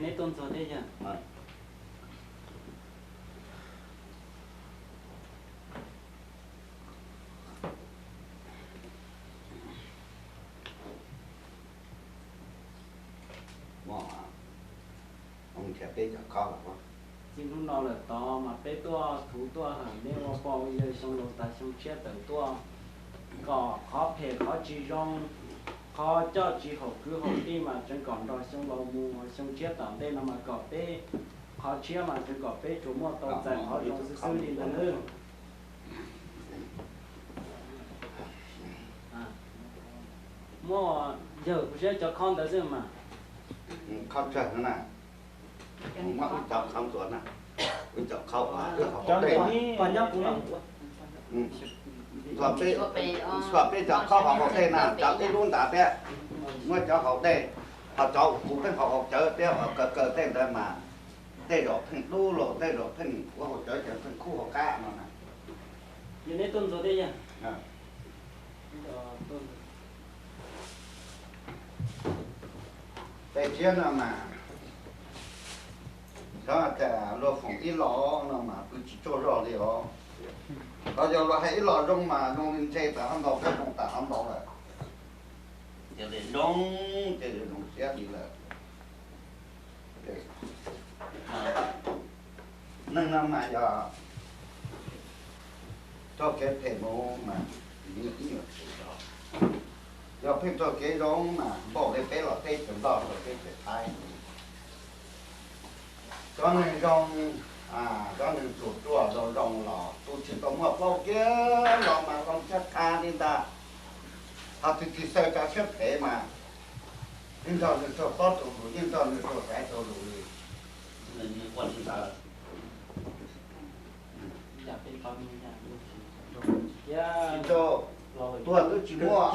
hnub no lawm tod mas peb tuaj thuv tuaj hawm nej ua pog ua yawg xyoo laus tas xyoo tshiab tawm tuaj, kom qhov phem qhov tsis zoo, qhov coj tsis haum kwv haum tij mas tseev kom nrog xyoo laus mus, xyoo tshiab tom ntej no mas kom peb, qhov tshiab mas tseev kom peb tsuas muaj tau txais qhov zoo xwb xwb li ntag nawb. Muaj yawg kuv saib cov khob ntawd xwb mas. Khob tsawg na, muab wb cov khob ntxuav na, wb cov khob uas wb haus haus dej. Txuas peb cov khob haus haus dej na, cov ib lub ntawd thiab, muab cov haus dej, ho cov kuv pheej haus haus cawv thiab uas kaw kaw tej ntawd mas Tej zaum pheej dub los tej zaum pheej ua hauv cawv ces pheej kub hauv qab no na. Tej tsiab no mas, xyov tas luag foom ib los no mas pw tsis tsaug zog li os. Los yog luag hais ib los zoo mas zoo li ntse tas ho ntau, kab zoo tas ho ntau lawm. Ces li zoo, ces li zoo siab li lawm. Neeg no mas yog raug kev phem mus mas nws ib nyuag tsis zoo. Yog pheej raug kev zoo mas npaum li peb los teb chaws Nplog rau teb chaws Thaib. Cov neeg zoo, cov neeg ruam ruam zoo zoo los tus tsis tau muaj plaub kiag los mas zoo tshaj qha li ntag. Ho tus tsis xaws cov siab phem mas yeej nrog nws raug pob raug lus, yeej nrog nws raug xaiv raug lus li. Ua li ntawd. Tsis tau, tuag twb tsis muaj.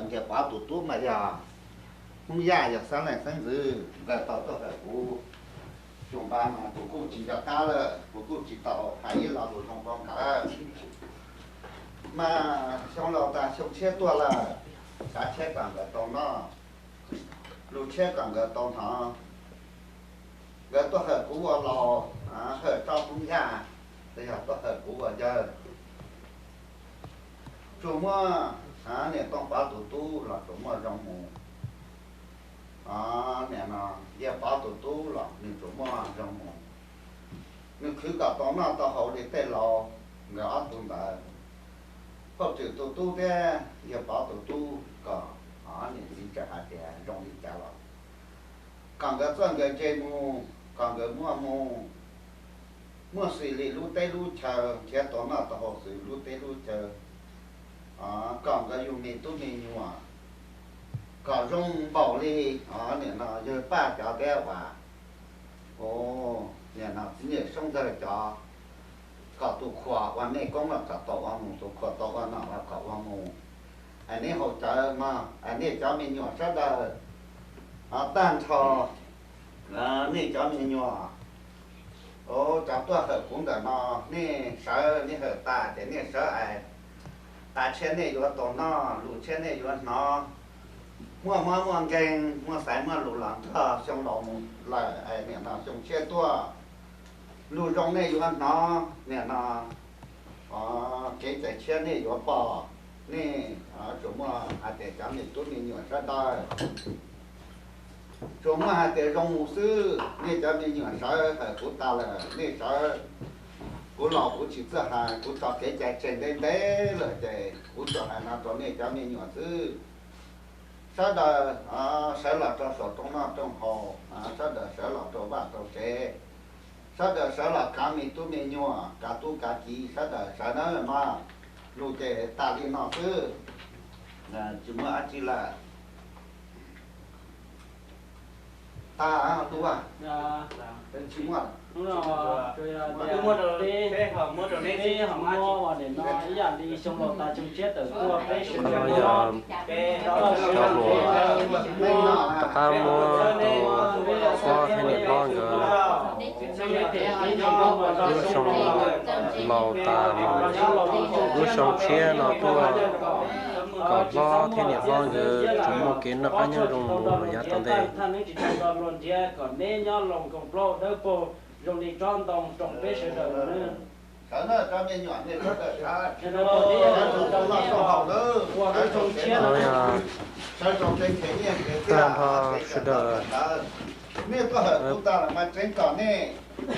Ntiag Pov tus tub mas yog Hmoob Yaj, yog xeeb leej xeeb ntxwv, nkawd tau tuaj hawm kuv. Xyoo npa mas kuv kuj tsis nco qab lawm, kuv kuj tsis tau hais ib lo lus zoo rau nkawd. Mas xyoo laus tas xyoo tshiab tuaj lawm, xav tshiab kom nkawd tau noj, lus tshiab kom nkawd tau hnov. Nkawd tuaj hawm kuv ua laus, hawm tsob Hmoob Yaj, los yog tuaj hawm kuv ua yawg. Tsuas muaj niam Tooj Pov tus tub los tsuas muaj zoo mus. Niam no Ntiag Pov tus tub los nws tsuas muaj zoo mus. Nws khwv kom tau noj tau haus li tej laus, nkawd ob tug ntawd, Phauj Tswm tus tub thiab Ntiag Pov tus tub kom niam txiv txawm hais tias zoo li cas los kom nkawd txawj nkawd ntse mus, kom nkawd muaj mus, muaj xws li lub teb lub chaw, nrhiav tau noj tau haus xws lub teb lub chaw, kom nkawd yug me tub me nyuam, kom zoo npaum li niam no yawg Paj cov thiab uas, niam no txiv Nyej Soob Ntxawg cov, kom tus khuas ua mej koob los kom tau ua mus, tus khuas tau ua nom los kom ua mus. Es nej haus cawv mog, es nej cov me nyuam sawv daws, tag nrho nej cov me nyuam, cov tuaj hawm kuv ntawm no, nej sawv, nej hawm tas ces nej sawv es tas tshiab nej yuav tau noj, lus tshiab nej yuav hnov. Muaj mob muaj nkeeg, muaj xaiv muaj lus los nrog xyoo laus mus lawm es niam no xyoo tshiab tuaj, lus zoo nej yuav hnov, niam no kev cai tshiab nej yuav pom. Nej tsuas muaj hais tias cov me tub me nyuam sawv daws, tsuas muaj hais tias zoo mus xwb. Nej cov me nyuam sawv hawm kuv tas lawm, nej sawv, kuv los kuv tsis txawj hais, kuv tso kev cai tseg ntev ntev lawm ces kuv tsuas hais no rau nej cov me nyuam xwb. Sawv daws sawv los rau saum rooj noj rooj haus, sawv daws sawv los rau vaj rau tsev, sawv daws sawv los kav me tub me nyuam, kav tub kav kiv, sawv daws sawv nawb mog. Lus ces tas li no xwb, tsis muaj dab tsi lawm. Tas lus, tsis muaj. Hnub no teb ho muab rau neb, neb ho muab ua nim no ib yam li xyoo laus tas xyoo tshiab tawm tuaj peb sawv daws muab. Cov hluas rov qab muab rau Pov thiab niam Hlob nkawd lub xyoo laus tas, lub xyoo tshiab no tuaj, kom Hlob thiab niam Hlob nkawd tsuas muaj kev noj qab nyob zoo mus los yav tom ntej. Zoo li tsob ntoo rau peb sawv daws. Sawv na, cov me nyuam nej sawv daws sawv, sawv rau tau noj tau haus na, sawv rau tsev, sawv rau tsev nrhiav nyiaj nrhiav txiaj, tag nrho sawv daws. Nej tuaj hawm kuv tas los mas tseev kom nej,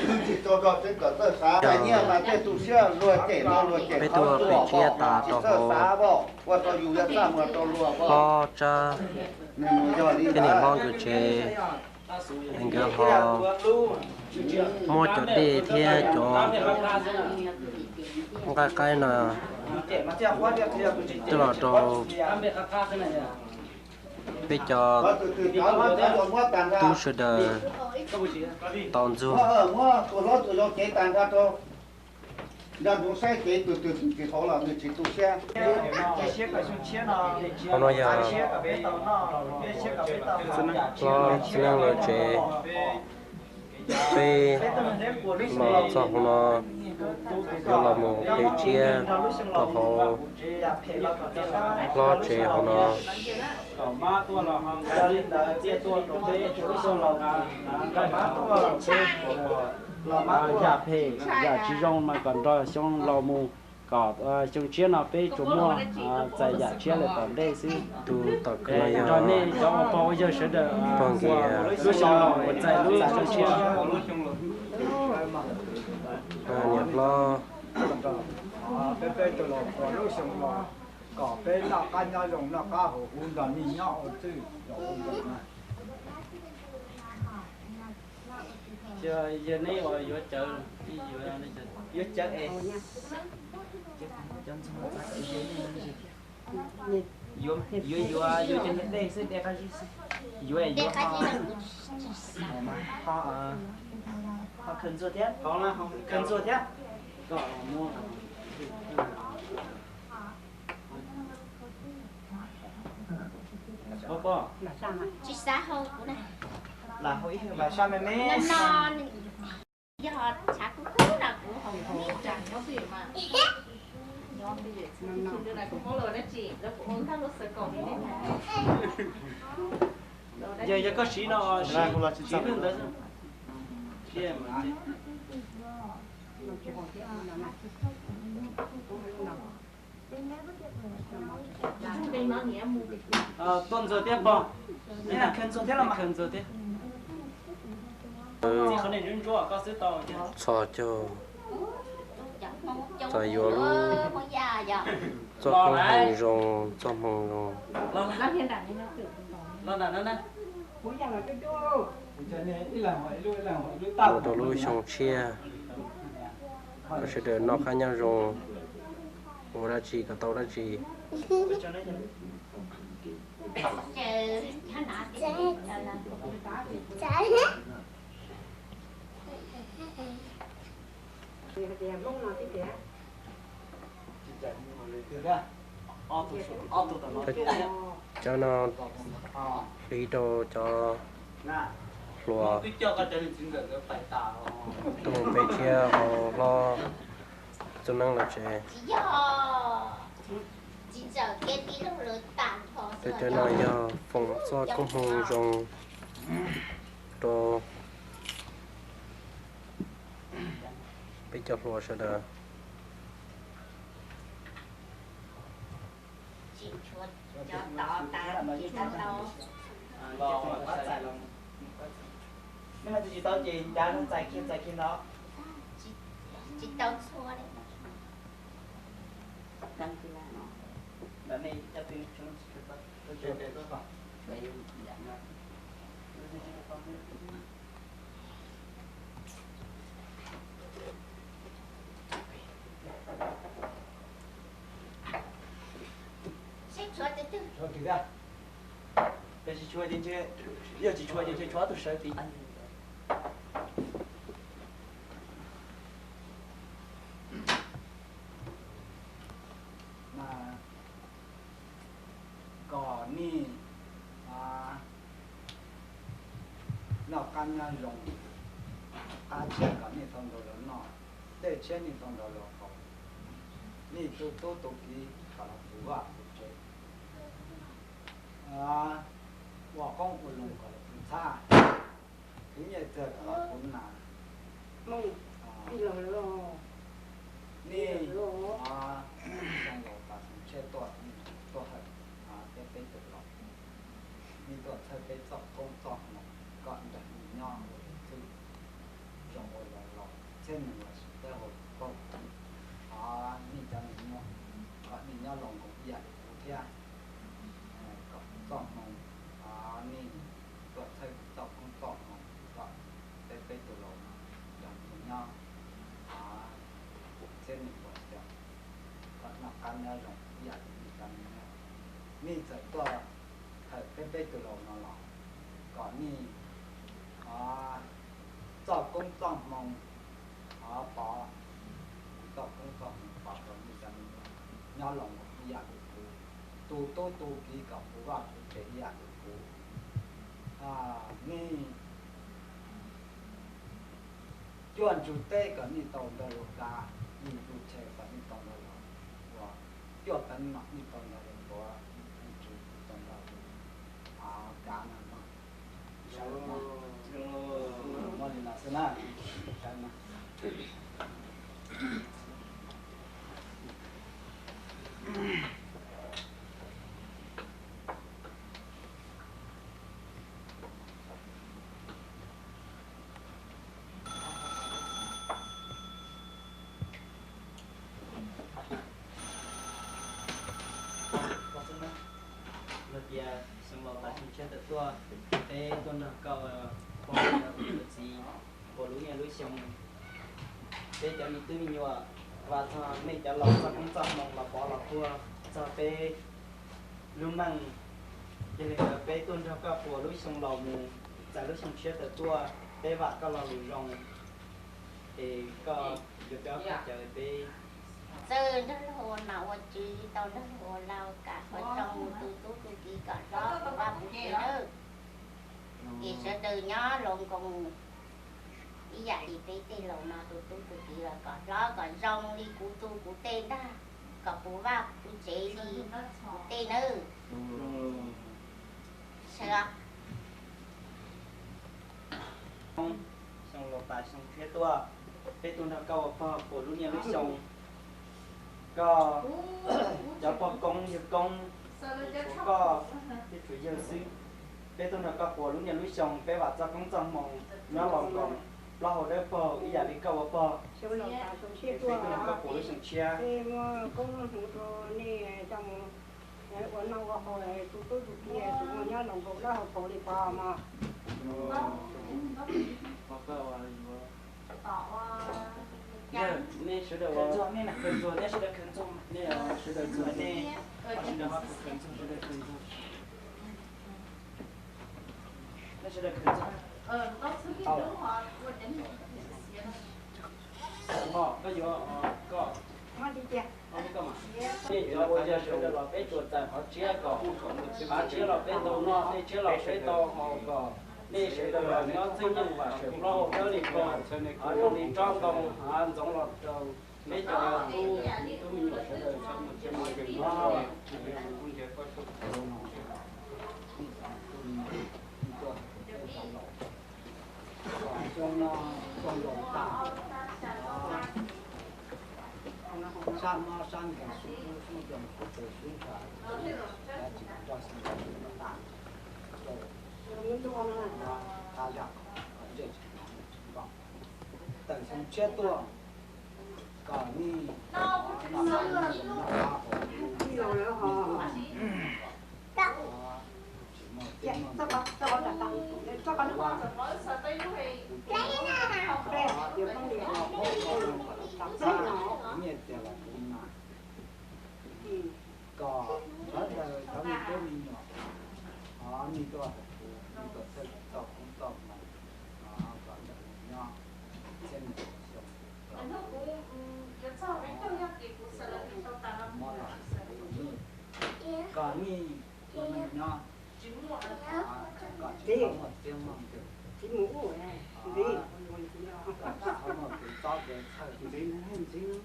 twb tsis tau rau tseev kom txawj xav, nyiaj mas tej tu siab luag cem no luag cem qhov tuaj, tsis txawj xav, ua rau yus yuav txaj muag rau luag, pob tsab, tej niam hlob nkawd tsev, nkawd ho muab cov dej thiab cov nqaij qaib no coj los rau Peb cov tub sawv daws tau ntxuag. Hauv no yog hlob txiv neej lawv tsev, peb los txog hauv no yuav los mus pe tsiab rau hauv hlob tsev hauv no. Yam phem yam tsis zoo mas kom nrog Xyoob los mus, kom Xyoo tshiab no peb tsuas muaj txais yam tshiab lawm tom ntej xwb. Tus tom kawg no yog nrog nej cov ua pog ua yawg sawv daws pog Nkias, lub xyoo laus uas txais lub xyoo tshiab. Niam hlob, peb peb tus los ua lub xyoo no kom peb noj qab nyob zoo, noj qab haus huv nrog nej nyob ua twj ua ntawm na. Yog neb uas yuav cawv, yuav cawv es yuav yuav yuav cov niam dej xwb, dej qab zib xwb. Yuav yuav ho, ho khaws ntxuag thiab, khaws ntxuag thiab. Tsis xav hau kuv na. Lam hau ib hwj mas sab me me. No, yog tshav kub kub no kuv hau. Yog, yog koj siv no, siv ntawd. Tuaj ntxuag thiab pog, khaws ntxuag thiab los mas khaws ntxuag thiab. Txhos caug, txawm yuav lub txoj koob hmoov zoo, txoj hmoo zoo. Ua rau lub xyoo tshiab kom sawv daws noj qab nyob zoo, ua dab tsi kom tau dab tsi. Cov no hlib rau cov hluas tuaj mus pe tsiab hauv hlob txiv neej lawv tsev. Peb cov no yog foom txoj koob hmoov zoo rau peb cov hluas sawv daws. Nej mas tsis tau ces ncav txais kiag txais kiag ntawd. Tsis tau txhua li. Yog tsis tshua ces ntshe tshuav tus sawv tid. Mas kom nej noj qab nyob zoo, qab tshiab kom nej tau nrog luag noj, dej tshiab nej tau nrog luag haus, nej tus tub tus kiv kom luag puv vaj puv tsev, ua qoob ua loo kom luag puv txhab, khwv nyiaj txiag kom luag puv nas. Nej xyoo laus tas xyoo tshiab tuaj, tuaj hawm peb peb tus laus, nej tuaj txhawb peb txoj koob txoj hmoov kom nrog nej nyob ua tus txwj zoo ua laus laus, txhiab nees los sis peb hauv paug. Thov nej cov me nyuam kom nej nyob zoo nkoos ib yam li kuv thiab, kom txoj hmoo nej tuaj txhawb txoj koob txoj hmoov kom peb peb tus laus nrog nej nyob txhiab nees los sis kom noj qab nyob zoo ib yam li nej cov me nyuam. Nej txawm tuaj hawm peb peb tus laus no los kom nej txoj koob txoj hmoo pov, txoj koob txoj hmoo pov rau nej cov me nyuam nyob los mus ib yam li kuv, tu tub tu kiv kom puv vaj puv tsev ib yam li kuv. Nej cuaj ntsug teb kom nej tau ntau lus kav, ib ntsug tshee kom nej tau ntau lus ua, cuaj teev nom nej tau ntau lus ntuav, ib teev tswv tau ntau lus kav no. Muaj li no xwb na. Yog tias xyoo laus tas xyoo tshiab tawm tuaj, peb tuaj nrog koj pog cov txiv puas lub niaj lub xyoo. Peb cov me tub me nyuam, vam txog nej cov laus txoj koob txoj hmoo los pov los puag txog peb lub neej. Yog li ntawd peb tuaj nrog koj puas lub xyoo laus mus, txais lub xyoo tshiab tawm tuaj, peb vam koj lo lus zoo, es koj yuav peb ob peb caug peb. Txawj nrog luag ua nom ua tswv, tau nrog luag ua laus, kam ua zoo, tu tub tu kiv kom hlob, puv vaj puv tsev nawb. Es sawv daws nyob los nkoos ib yam li peb tej laus no, tu tub tu kiv los kom hlob kom zoo li kuv tu kuv tej ntag, kom puv vaj puv tsev li kuv tej nawb. Sawv daws. Xyoo laus tas xyoo tshiab tuaj, peb tuaj nrog koj ua pog puas lub niaj lub xyoo. Koj cov pog koob yawg koob, tshuav koj thiab tshuav yawg xwb. Peb tuaj nrog koj puas lub niaj lub xyoo, peb vam txoj koob txoj hmoo nyob los nkoos, plaub hau dawb paug ib yam li koj ua pog. Peb tuaj nrog koj puas lub xyoo tshiab. Ua noj ua haus, tus tub tus kiv tus muaj nyob los nkaus dawb hau paug li pog mog. Nej sawv daws, nej sawv daws, nej sawv daws, nej sawv daws, nej sawv daws. Koj yuav, koj, nej cov uas yog sawv daws los peb tsuas txais qhov tshiab kom, qhov tshiab los peb tau noj, tej tshiab los peb tau haus kom nej sawv daws los nyob txwj yeej vam sawm plaub hau dawb li pog, zoo li tsob ntoo, ntxoov los rau peb cov tub, tub me nyuam sawv daws. Xyoo no xyoo laus tas, sab mob sab nkeeg sub ub sub nkeeg sub pes sub ntsha, tsis nrog xyoo laus tas, rau qab zaj kom ntsej tsis noj tsis npog. Tawm xyoo tshiab tuaj kom nej noj qab nyob zoo noj qab haus huv, tsis muaj teb muaj nkaus, nyiaj txiag los kuv na. Kom sawv daws cov me tub me nyuam, nej tuaj hauv kuv, nej tuaj txhawb tau koob tau hmoov, kom ntawm nyob txhiab nim xyoo, mob los kom nej nyob, kom tsis txhob muaj txiab muaj nkeeg, kom tsis txhob muaj kev txob kev txhawj.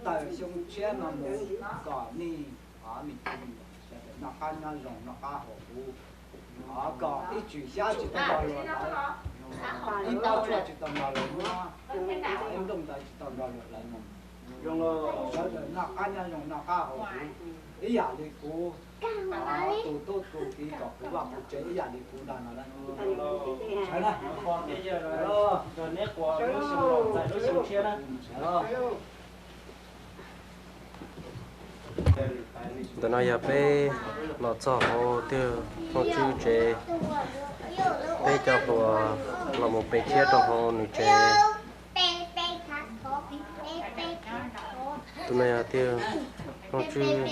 Tawm xyoo tshiab no mus kom nej, nej sawv daws noj qab nyob zoo noj qab haus huv, kom ib tswm xyab tsis tau nrog luag hlawv, ib pob tsuas tsis tau nrog luag nyob, ib nplooj ntawd tsis tau nrog luag hlawv no. Sawv daws noj qab nyob zoo noj qab haus huv ib yam li kuv, tus tub tus kiv kom puv vaj puv tsev ib yam li kuv ntag no. Sawv daws, neb puas lub xyoo laus txais lub xyoo tshiab na. Ntawm no yog peb los txog hauv twg Phooj Tswb tsev, peb cov hluas los mus pe tshiab rau hauv nws tsev. Tus no yog twg Tsoom Tswb,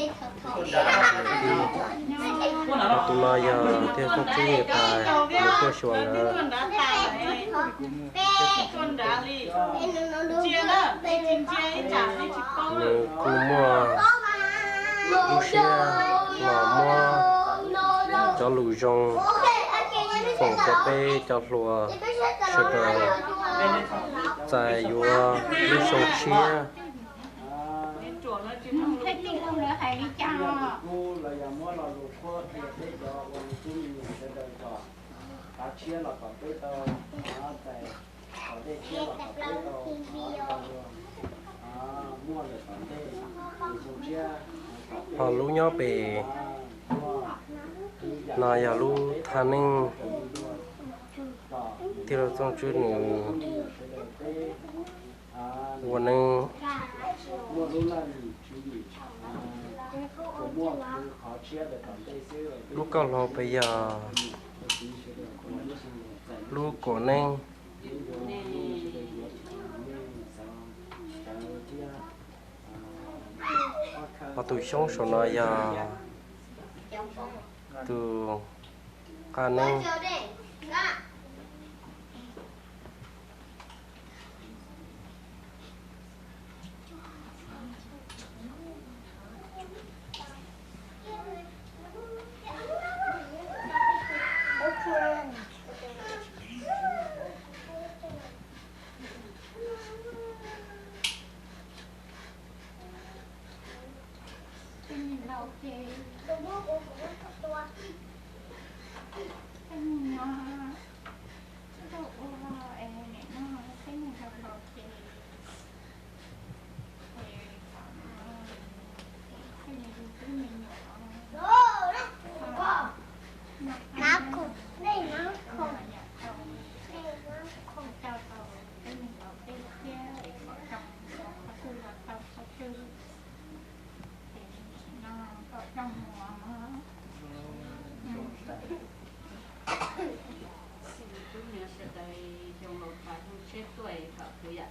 tus no yog Tiaj Tsoom Tswb niam tais, nws tuaj xyuas nkawd. Nws kuj muaj lub siab los muab cov lus zoo foom rau peb cov hluas sawv daws txais yuav lub xyoo tshiab. Ho lub nyob pem no yog lub thaj neeb, Tiaj Tsoom Tswb nws ua neeb. Lub kauj hlau pem yog lub kuam neeb. Ho tus xyoob saum no yog tus qab neeb.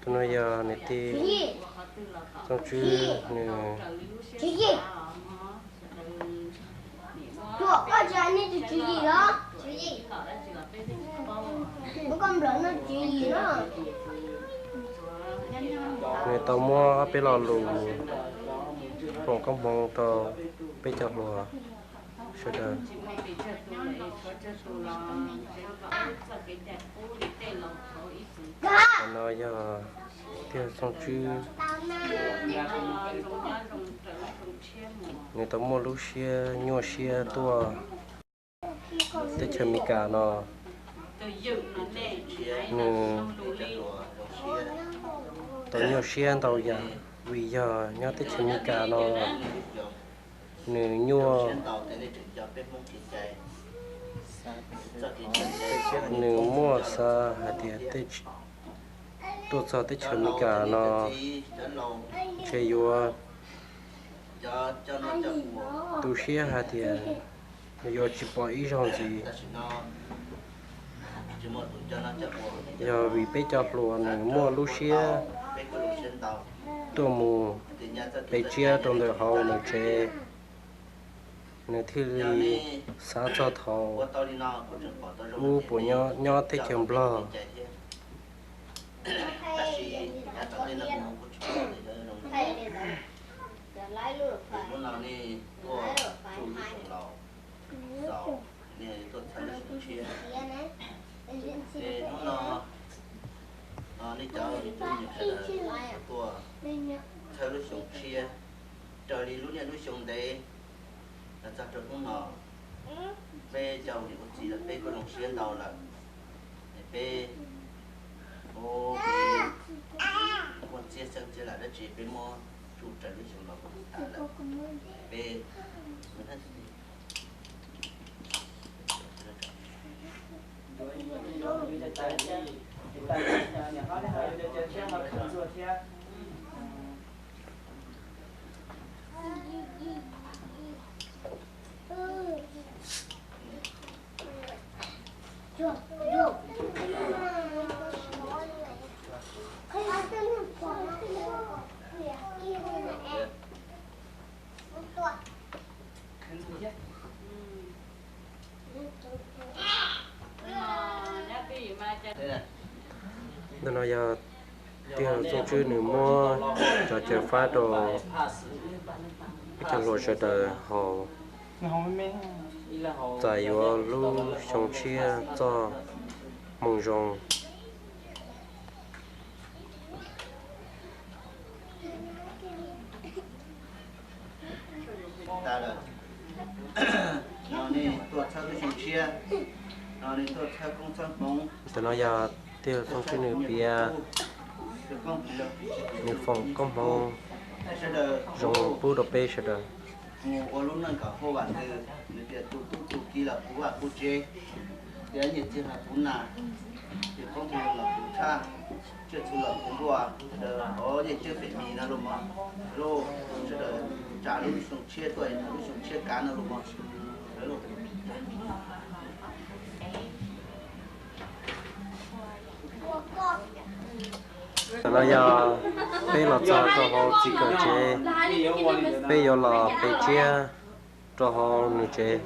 Tus no yog niam tij Tsoom Tswb nws Nws tau muab ob peb lo lus foom koob hmoov rau peb cov hluas sawv daws. Qhov no yog Tiaj Tsoom Tswb, nws tau muaj lub siab nyuaj siab tuaj teb chaws Amelikas no. Nws tau nyuaj siab ntau yam vim yog nyob teb chaws Amelikas no nws nyuaj. Nws muaj xav hais tias tuaj txog teb chaws Amelikas no ntshe yuav tu siab hais tias yuav tsis pom ib zaug ntxiv. Yog vim peb cov hluas nws muaj lub siab tuaj mus pe tsiab rau ntawm hauv nws tsev, nws thiaj li xav txog thaum ub puas nyob teb chaws Nplog. Hnub no nej tuaj txhawb lub xyoo tshiab, ces hnub no nej cov me tub me nyuam sawv daws tuaj txhawb lub xyoo tshiab raws li lub niaj lub xyoo ntev los txog rau hnub no. Peb cov ua niam ua txiv lawm peb kuj zoo siab ntau lawm. Peb ua txiaj xeeb txiaj lam dab tsi peb muab tsuj raws lub xyoo los tas lawm. Peb Yog tij laug Txooj Tswb nws muab cov chaw fab rau ib cov hluas sawv daws haus, txais yuav lub xyoo tshiab txoj moo zoo. Ntawm no yog tij laug Txooj Tswb nws piav, nws foom koob hmoov zoo pub rau peb sawv daws. Mus ua lub neej kom huaj vam ntws, nws tias tus tub tus ki los puv vaj puv tsev, tias nyiaj txiag los puv nas, tias qoob ntuj los puv tshaj, tsiaj txhu los puv nkuaj, sawv daws ov yeej cwj pem mis no los mas, lub sawv daws tsa lub xyoo tshiab tuaj, lub xyoo tshiab kav no los mas. Tam no yog peb los txog rau hauv txiv kawm tsev, peb yuav los pe tsiab rau hauv nws tsev.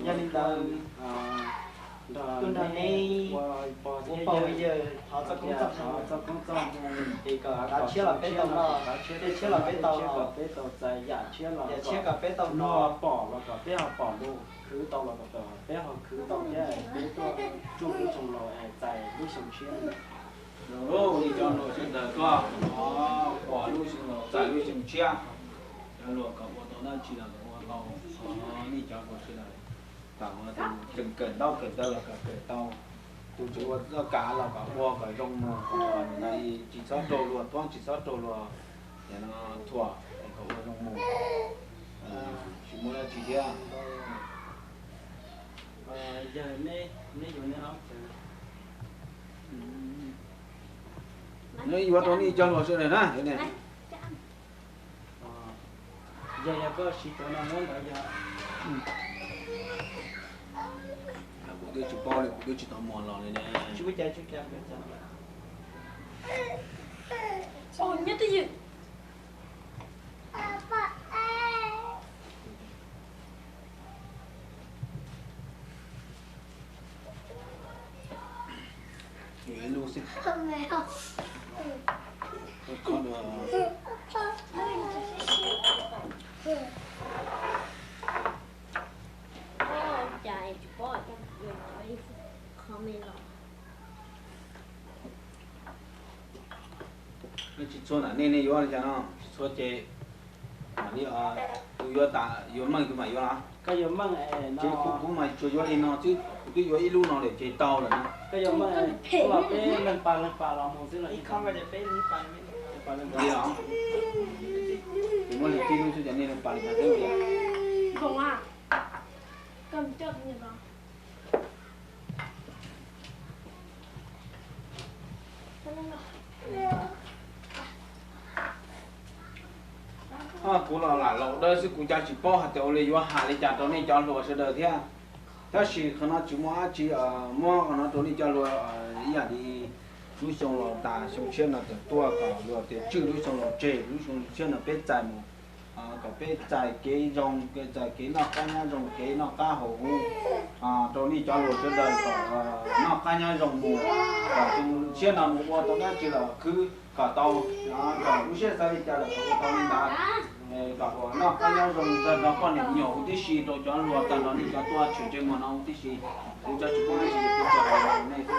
Yog li ntawd, tuaj nrog neb ua pog ua yawg thov txoj koob txoj hmoov, es kom kav tshiab los peb tau noj, tej tshiab los peb tau haus, yam tshiab kom peb tau noj, pom los kom peb ho pom dua, khwv tau los kom peb ho khwv tau thiab, peb tuaj tsuj lub xyoo laus es txais lub xyoo tshiab. Nej cov hluas sawv daws koj pom lub xyoo laus txais lub xyoo tshiab, cov hluas kom ua tau dab tsi los kom ua tau, nej cov hluas sawv daws kom tus tseem kawm ntaub kawm ntawv los kom kawm tau, tus tseem ua txoj kav los kom ua kom zoo mus, tsis txhob raug luag thuam, tsis txhob raug luag thuam, kom ua zoo mus, tsis muaj dab tsi thiab. Neb yuav rau nej cov hluas sawv daws na. Yog, yog koj siv cov no muab ntawd yog. Kuv twb tsis paub li, kuv twb tsis tau muag los li ne. Ib lub xwb. Cas tsis paub, comment los. Nej tsis txhua na, nej, nej yuav li cas no? Tsis txhua ces mam li, tus yuav tas, yuav meej tus mam yuav los? Koj yuav meej ces kuv, kuv mas tsuas yuav li no xwb, kuv twb yuav ib lub no lawm ces tau lawm no. Koj yuav meej, peb leeg pas leeg pas los mus xwb los? Li os. Kuv muab li tib lub xwb ces nej leeg pas li cas xwb. Kuv los lam laus dawb xwb, kuv cas tsis paub hais tias ua li yuav hais li cas rau nej cov hluas sawv daws thiab. Tab sis qhov no tsis muaj dab tsi, muab qhov no rau nej cov hluas ib yam li lub xyoo laus tas xyoo tshiab no tawm tuaj kom luag tias tswj lub xyoo laus tseg, lub xyoo tshiab no peb txais mus, kom peb txais kev zoo, txais kev noj qab nyob zoo, kev noj qab haus huv rau nej cov hluas sawv daws kom noj qab nyob zoo mus, kom xyoo tshiab no mus ua tau dab tsi los khwv kom tau, kom lub siab xav li cas los kom ua tau li ntawd. Kom noj qab nyob zoo tag nrho poj niam me nyuam huv tib si, rau cov hluas tag nrho nej cov tuaj tshwm ntsej muag no huv tib si. Kuv cov tsis paub dab tsi, kuv tsuas hais li nej xwb.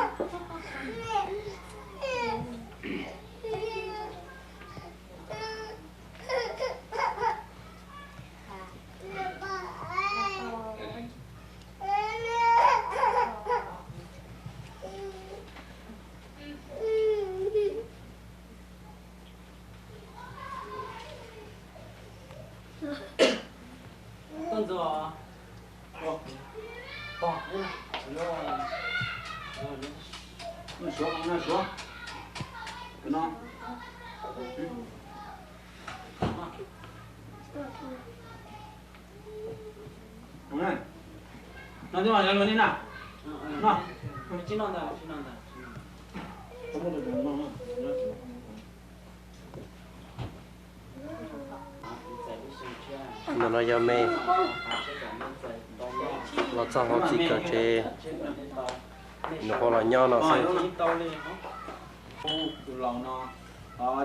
Koj ntxuag, pog, noj suav, noj suav no. No twb mas yuav luag nej na. No. Ntawm no yog me los txog hauv txiv kawm tsev, nws qhuav los nyob no xwb.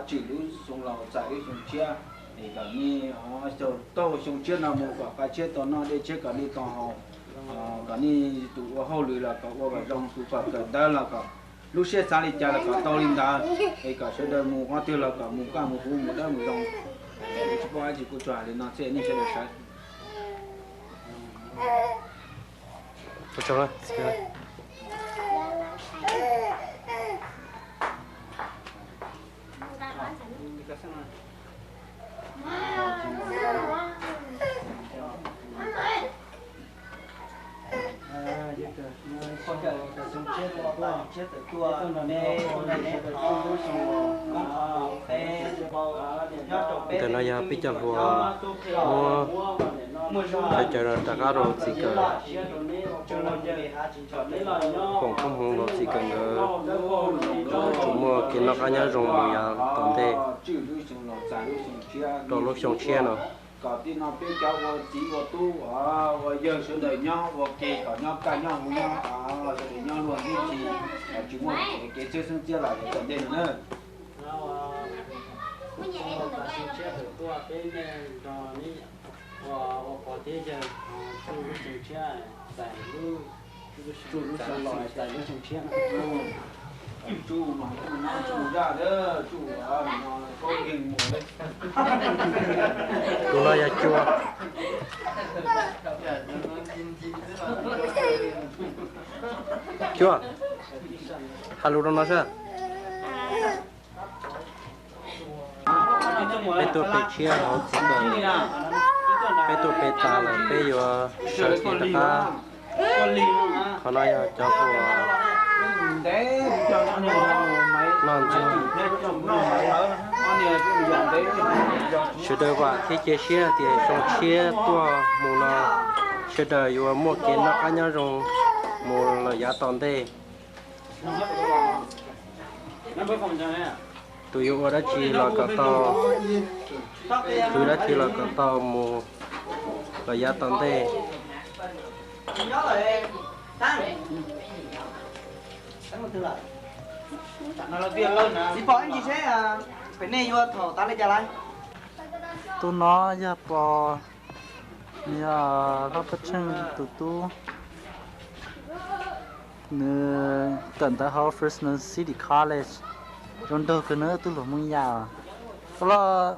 Tsim lub xyoo laus txais lub xyoo tshiab, es kom nej taug xyoo tshiab no mus kom qab tshiab tau noj dej tshiab kom nej tau haus, kom nej tus ua hauj lwm los kom ua kom zoo, tus pom kawm ntawv los kom lub siab xav li cas los kom tau li ntawd, es kom sawv daws mus qhov twg los kom mus kaj mus huv mus dawb mus zoo. Tsis paub dab tsi kuj tsuas hais li no xwb nej sawv daws sawv. Ntawm no yog peb cov hluas muab cov cawv rov qab rau txiv kawm, foom koob hmoov rau txiv kawm nkawd, tsuas muaj kev noj qab nyob zoo mus yav tom ntej rau lub xyoo tshiab no. Kom tij no peb cov ua txiv ua tub ua yawg sawv daws nyob ua ke kom nyob kaj nyob huv nyob, sawv daws nyob luag ntxhi, tsis muaj kev txhawb xeeb txiab los yav tom ntej no na. Ua pog thiab yawg, tsuj lub xyoo tshiab, tsuj lub xyoo los txais lub xyoo tshiab. Tsuj mas tsuj zaj, tsuj no koob yeej mus. Tus no yog Cua. Cua, hais lus rau no saib. Peb tuaj pe tshiab hauv txiv kawm, peb tuaj pe tas lawm peb yuav sawv kev rov qab. Qhov no yog cov hluas noj ntxiv. Sawv daws vam thiab cia siab tias xyoo tshiab tuaj mus no sawv daws yuav muaj kev noj qab nyob zoo mus lawm yav tom ntej. Tus yuav ua dab tsi los kom tau, tus dab tsi los kom tau mus lawm yav tom ntej. Txiv pom ib ntsis seb pem nej yuav thaum tas li cas lawm. Tus no yog pog, nws yog Vaj Paj Tsheej tus tub, nws kawm ntawv hauv Fresno City College, zoo nraug kawg na, tub hluas Hmoob Yaj. Koj los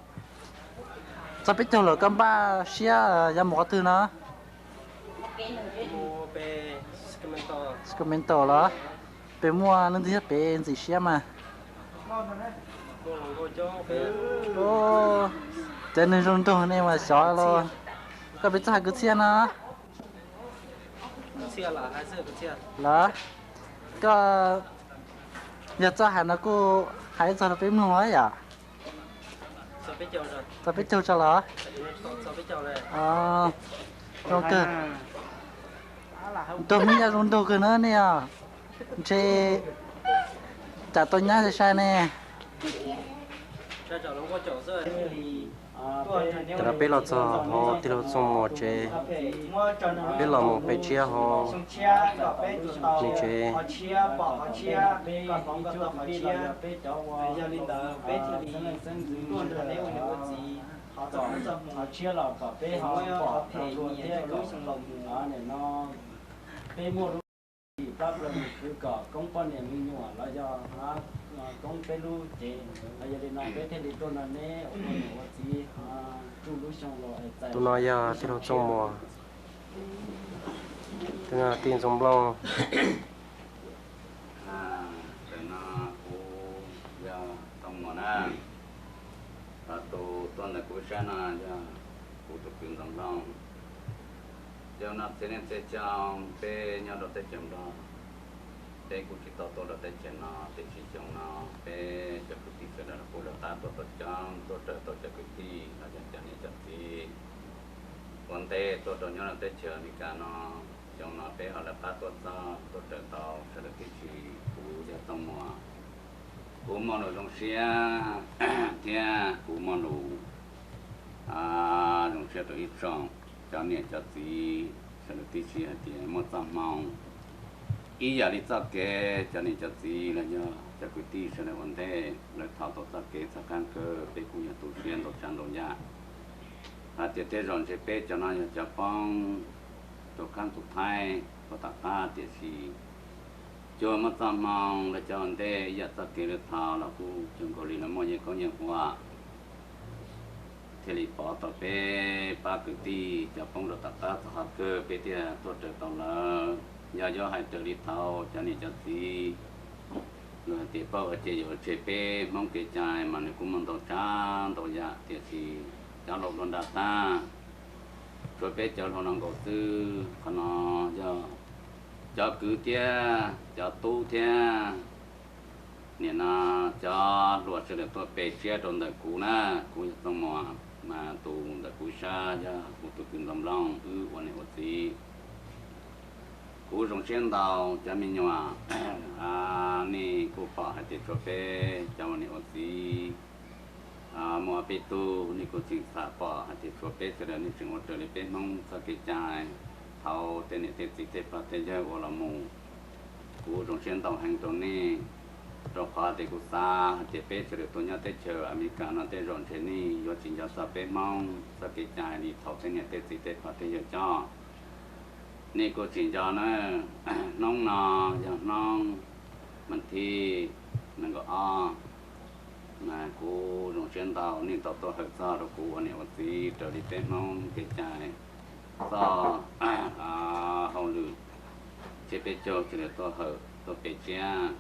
txog peb caug lawm koj npaj siab yuav mus qhov twg no? Sacramento los? Peb muaj leej twg thiab peb ntxim siab mas. Cov neeg zoo nraug nej mas xyov los. Koj peb txoj hais kwv txhiaj no los? Koj yog txoj hais no kuj hais txog rau peb mloog los yom? Txog peb caug tso los? Zoo kawg. Nraug Hmoob Yaj zoo nraug kawg na nej os. Ntshe cas tau nyab sai sai ne. Tam no peb los txog hauv tij laug Txooj Muas tsev, peb los mus pe tshiab hauv nws tsev. Peb muaj lub txim pab plaws mus khwv kom koob poj niam me nyuam los yog koob peb lub cev los yog li no peb thiaj li tuaj nrog neb ua niam ua txiv tsuj lub xyoo los txais. Tus no yog tij laug Txooj Muas, tus no tij Ntxoov Nplooj. Ntawm no kuv yog Txooj Muas na, tus tuaj ntawm kuv sab no yog kuv tus kwv Ntxoov Nplooj. Xyoo no txhiab leej txhiab xyoo peb nyob rau teb chaws Nplog, peb kuj tsis tau tuaj rau teb chaws no, tiam sis xyoo no peb cov kwv tij sawv daws los kuj lawv qab tuaj tau coob, tuaj raws tau cov kwv tij los yog cov niam cov txiv ua ntej tuaj rau nyob rau teb chaws Amelikas no. Xyoo no peb ho lawv qab tuaj txog, tuaj raws tau sawv daws tib si. Kuv yog Txooj Muas, kuv muaj lus zoo siab thiab kuv muaj lus Zoo siab rau ib tsoom cov niam cov txiv sawv daws tib si hais tias muaj txoj hmoo ib yam li txoj kev cov niam cov txiv los yog cov kwv tij sawv daws ua ntej lawv thov tau txoj kev txoj kab kawg, peb kuj yog tu siab ntau tsav ntau yam hais tias tej zaum ntshe peb cov no yog cov poob tus kab tus thaib puag tom qab, tiam sis cuag muaj txoj hmoo lawv cov ua ntej ib yam txoj kev lawv thov los kuj cuag nkaus li lawv muaj yeej koob yeej huam thiaj li pov tau peb pab kwv tij cov poob rau tom qab txog qhov kawg peb thiaj tuaj raws tau lawv. Yog yuav hais raws li thaud cov niam cov txiv luag hais tias pauj hais tias yuav tseg peb Hmoob kev cai mas nws kuj muaj ntau tsav ntau yam, tiam sis cov laus hluas nram tag, tshuav peb cov hluas no nkaus xwb. Qhov no yog cov kwv thiab cov tub thiab nim no cov hluas sawv daws tuaj pe tsiab rau ntawm kuv na, kuv yog Txooj Muas mas tus ntawm kuv sab yog kuv tus kwv Ntxoov Nplooj, wb ua niam ua txiv. Kuv zoo siab ntau cov me nyuam, nej kuj pom hais tias tshuav peb cov ua niam ua txiv muaj peb tug, nej kuj tseem xam pom hais tias tshuav peb sawv daws nej tseem ua raws li peb Hmoob txoj kev cai thaud tej niam tej txiv tej pog tej yawg ua los mus. Kuv zoo siab ntau heev rau nej, rau qhov tias kuv xav hais tias peb sawv daws tuaj nyob teb chaws Amelikas no tej zaum ntshe nej yuav tsis nco txog peb Hmoob txoj kev cai li thaum tej niam tej txiv tej pog tej yawg coj. Nej kuj tseem nco na, hnub no yog hnub mas thib nees nkaum ob, mas kuv zoo siab ntau nej tau tuaj hawm txog rau kuv ua niam ua txiv raws li peb Hmoob kev cai txoj hauj lwm tsiab peb caug tsiab tuaj hawm tuaj pe tsiab,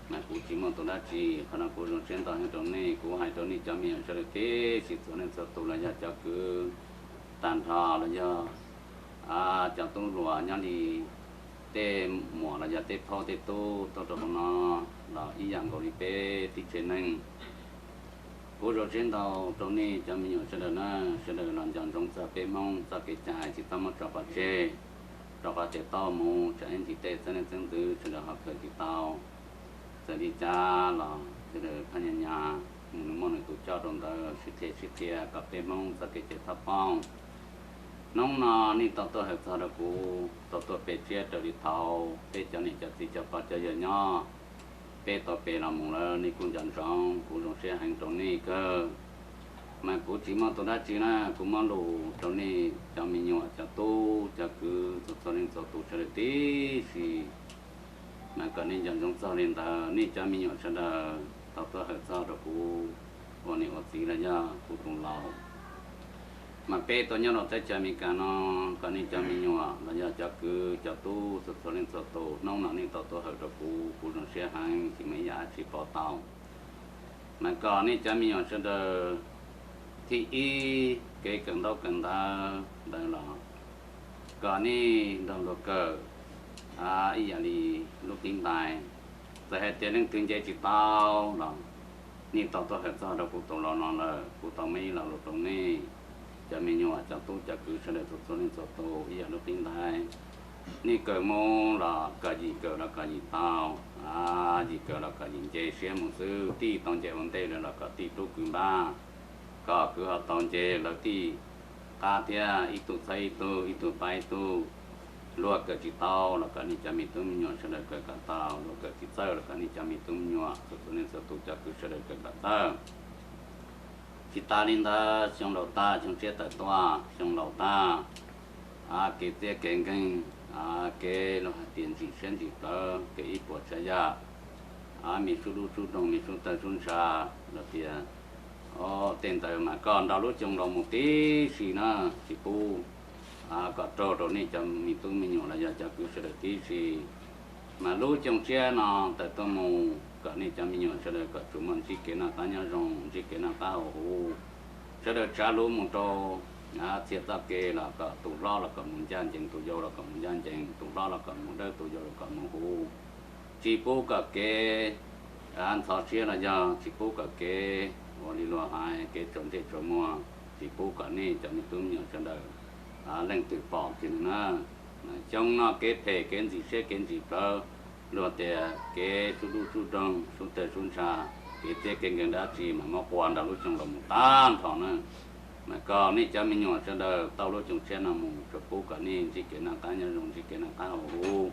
mas kuv tsis muaj tus dab tsi. Qhov no kuv zoo siab ntau heev rau nej. Kuv hais rau nej cov me nyuam sawv daws tib si txhua leej txhua tus los yog cov kwv tag nrho los yog cov tub hluas nyob li tej muam los yog tej phaub tej tub tuaj rau hauv no los ib yam nkaus li peb tib tsev neeg. Kuv zoo siab ntau rau nej cov me nyuam sawv daws na, sawv daws los nco ntsoov txog peb Hmoob txoj kev cai tsis txhob muab tso pov tseg, rau qhov tias tau mus tsam ib ntsis tej txheeb leej txheeb ntxwv sawv daws ho kawm tsis tau. Txawm li cas los sawv daws phaj nyas nyas, nws muaj nws tus coj rau ntawd sib qhia sib qhia kom peb Hmoob txoj kev cai txhob poob. Hnub no nej tau tuaj hawm txog rau kuv, tau tuaj pe tsiab raws li thaud peb cov niam cov txiv cov pog cov yawg nyob, peb tau pe los mus lawm nej kuj nco ntsoov, kuv zoo siab heev rau nej kawg. Mas kuv tsis muaj tus dab tsi na, kuv muab lus rau nej cov me nyuam cov tub cov kwv txhua txhua leej txhua tus sawv daws tib si, mas kom nej nco ntsoov txog li ntawd. Nej cov me nyuam sawv daws tau tuaj hawm txog rau kuv ua niam ua txiv los yog kuv tus laus, mas peb tuaj nyob rau teb chaws Amelikas no, kom nej cov me nyuam los yog cov kwv cov tub txhua txhua leej txhua tus hnub no nej tau tuaj hawm rau kuv, kuv zoo siab heev tsis muaj ib yam dab tsi pov tau. Mas kom nej cov me nyuam sawv daws, thib ib, kev kawm ntaub kawm ntawv ntawd los kom nej nrog luag kawm ib yam li lub pib ntais. Txawm hais tias leej twg nce tsis tau los nej tau tuaj hawm txog rau kuv tus laus no lawm, kuv tau muab ib lo lus rau nej cov me nyuam cov tub cov kwv sawv daws txhua txhua leej txhua tus ib yam lub pib ntais. Nej kawm mus los kom yim kawm los kom yim tau, yim kawm los kom yim nce siab mus xwb, tij tau nce ua ntej lawm los kom tij rub kwv npab, kom kwv ho tau nce lawv tij qab thiab, ib tug txhawb ib tug, ib tug pab ib tug. Luag kawm tsis tau los kom nej cov me tub me nyuam sawv daws kawm kom tau, luag kawm tsis txawj los kom nej cov me tub me nyuam txhua txhua leej txhua tus cov kwv sawv daws kawm kom txawj. Tsis tas li ntawd, xyoo laus tag xyoo tshiab tawm tuaj, xyoo laus tag, kev txiab kev nkeeg, kev luag hais tias ntsim siab ntsim plawv, kev ib puas tsav yam, me sub dub sub doog, me sub tawg sub ntsha, los tias tej ntawd mas kom nrog lub xyoo laus mus tib si na, tsis pub kom raug rau nej cov me tub me nyuam los yog cov kwv sawv daws tib si. Mas lub xyoo tshiab no tawm tuaj mus kom nej cov me nyuam sawv daws kom tsuas muaj ntsib kev noj qab nyob zoo, ntsib kev noj qab haus huv, sawv daws tsav lub mus rau txhia txoj kev los kom tus hlob los kom mus ncaj ncees, tus yau los kom mus ncaj ncees, tus hlob los kom mus dawb, tus yau los kom mus huv. Tsis pub kom kev ntxhov siab los yog tsis pub kom kev ua li luag hais kev tsaus ntsej tsaus muag, tsis pub kom nej cov me tub me nyuam sawv daws leej twg pom kiag li na. Xyoo no kev phem kev ntxim siab kev ntxim plawv, luag tias kev sub dub sub doog sub tawg sub ntsha, kev txiab kev nkeeg dab tsi mas muab qua nrog lub xyoo laus mus tag nrho na. Mas kom nej cov me nyuam sawv daws tau lub xyoo tshiab no mus tsuas pub kom nej ntsib kev noj qab nyob zoo, ntsib kev noj qab haus huv.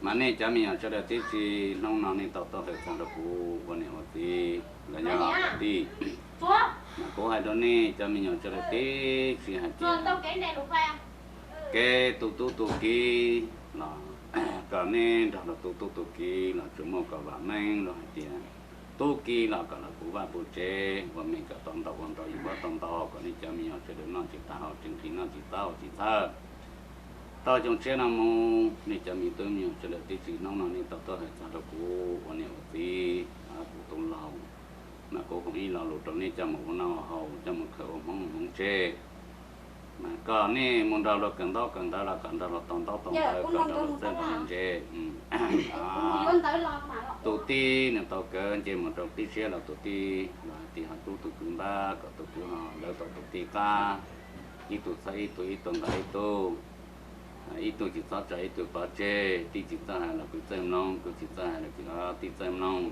Mas nej cov me nyuam sawv daws tib si, hnub no nej tau tuaj hawm txog rau kuv ua niam ua txiv los yog ua tij, mas kuv hais rau nej cov me nyuam sawv daws tib si hais tias kev tu tub tu kiv los kom nej nrog luag tu tub tu kiv los tsuas muaj kom vam meej los hais tias tub kiv los kom luag puv vaj puv tsev, ua me kom tau ntau ua nrau, yus huab tau ntau, kom nej cov me nyuam sawv daws noj tsis tas haus tsis nqhis, noj tsis txob haus tsis txhawj. Tau xyoo tshiab no mus nej cov me tub me nyuam sawv daws tib si, hnub no nej tau tuaj hawm txog rau kuv ua niam ua txiv, kuv tus laus, mas kuv foom ib lo lus rau nej coj mus ua noj ua haus, coj mus khaws ua hmoov ua hmoov tseg. Mas kom nej mus nrog luag kawm ntaub kawm ntawv los kom nrog luag tau ntaub tau ntawv, kom nrog luag txawj nrog luag ntse. Tus tij nws tau kawm nce mus rau tib siab los tus tij los hais tias ho rub tus kwv npab kom tus kwv ho lawv tau tus tij qab, ib tug txhawb ib tug, ib tug ntaus ib tug, ib tug tsis txhob tso ib tug pov tseg, tij tsis txawj hais los kwv txawj mloog, kwv tsis txawj hais los tij txawj mloog.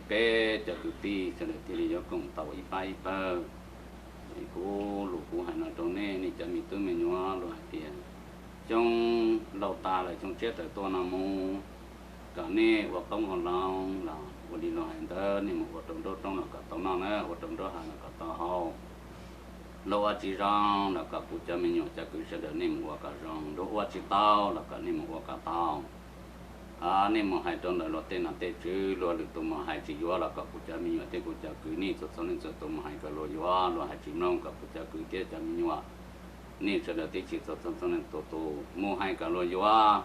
Peb cov kwv tij sawv daws thiaj li yuav koom tau ib pab ib pawg. Kuv lus kuv hais no rau nej, nej cov me tub me nyuam, luag hais tias xyoo laus tas lawm, xyoo tshiab tawm tuaj no mus, kom nej ua qoob ua loo los ua li luag hais ntawd, nej mus ua rau nruab roob los kom tau noj na, ua rau nruab hav los kom tau haus. Luag ua tsis zoo los kom kuv cov me nyuam cov kwv sawv daws nej mus ua kom zoo, luag ua tsis tau los kom nej mus ua kom tau. Nej mus hais rau ntawm luag tej nom tej tswv, luag lwm tus mus hais tsis yuav los kom kuv cov me nyuam thiab kuv cov kwv nej txhua txhua leej txhua tus mus hais kom luag yuav, luag hais tsis mloog kom kuv cov kwv thiab cov me nyuam nej sawv daws tib si txhua txhua leej txhua tus mus hais kom luag yuav.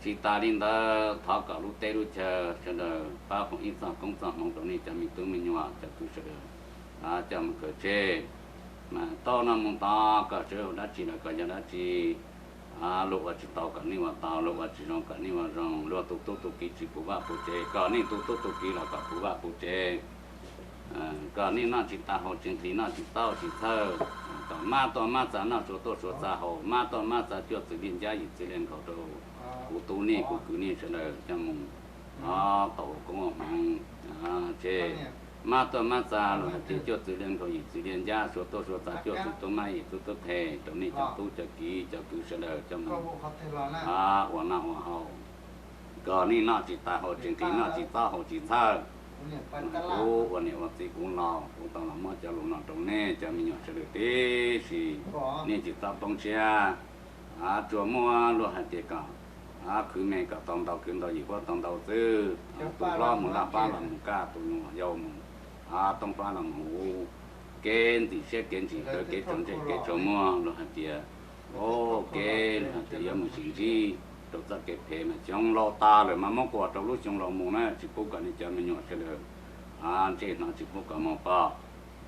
Tsis tas li ntawd, thov kom lub teb lub chaw sawv daws pab foom ib txoj koob txoj hmoov rau nej cov me tub me nyuam cov kwv sawv daws coj mus kawm tseg. Mas tau no mus tod kom sawv ua dab tsi los kom yog dab tsi, luag ua tsis tau kom nej ua tau, luag ua tsis zoo kom nej ua zoo, luag tu tub tu kiv tsis puv vaj puv tsev, kom nej tu tub tu kiv los kom puv vaj puv tsev. Kom nej noj tsis tas haus tsis nqhis, noj tsis txob haus tsis txhawj, kom mab tuaj mab txag noj, suav tuaj suav txag haus, mab tuaj mab txag cuaj txwv liaj ncab yim txwv liaj nkhaus rau kuv tub nej kuv kwv nej sawv daws coj mus tau ua koob ua hmoov. Ces mab tuaj mab txag los hais tias cuaj txwv liaj nkhaus yim txwv liaj ncab, suav tuaj suav txag cuaj txwv tub mab yim txwv tub qhe rau nej cov tub cov kiv cov kwv sawv daws coj mus ua noj ua haus. Kom nej noj tsis tas haus tsis nqhis, noj tsis txob haus tsis txhawj. Kuv ua niam ua txiv kuv laus kuv tau los muab cov lus no rau nej cov me nyuam sawv daws tib si, nej tsis txhob poob siab. Tsuas muaj luag hais tias kom khwv me kom tau ntau, khwv ntau yim huab tau ntau xwb. Tus hlob mus laj fab los mus kaj, tus nyuam yau mus toob fab los mus huv. Kev ntxim siab kev ntxim kawv, kev tsaus ntsej kev tsaus muag, luag hais tias, o, kev luag hais tias yuav mus sim ntsib rau txoj kev phem mas xyoo laus tas lawm mas muab kuas rau lub xyoo laus mus na, tsis pub kom nej cov me nyuam sawv daws ntsej hnov, tsis pub kom muaj poj.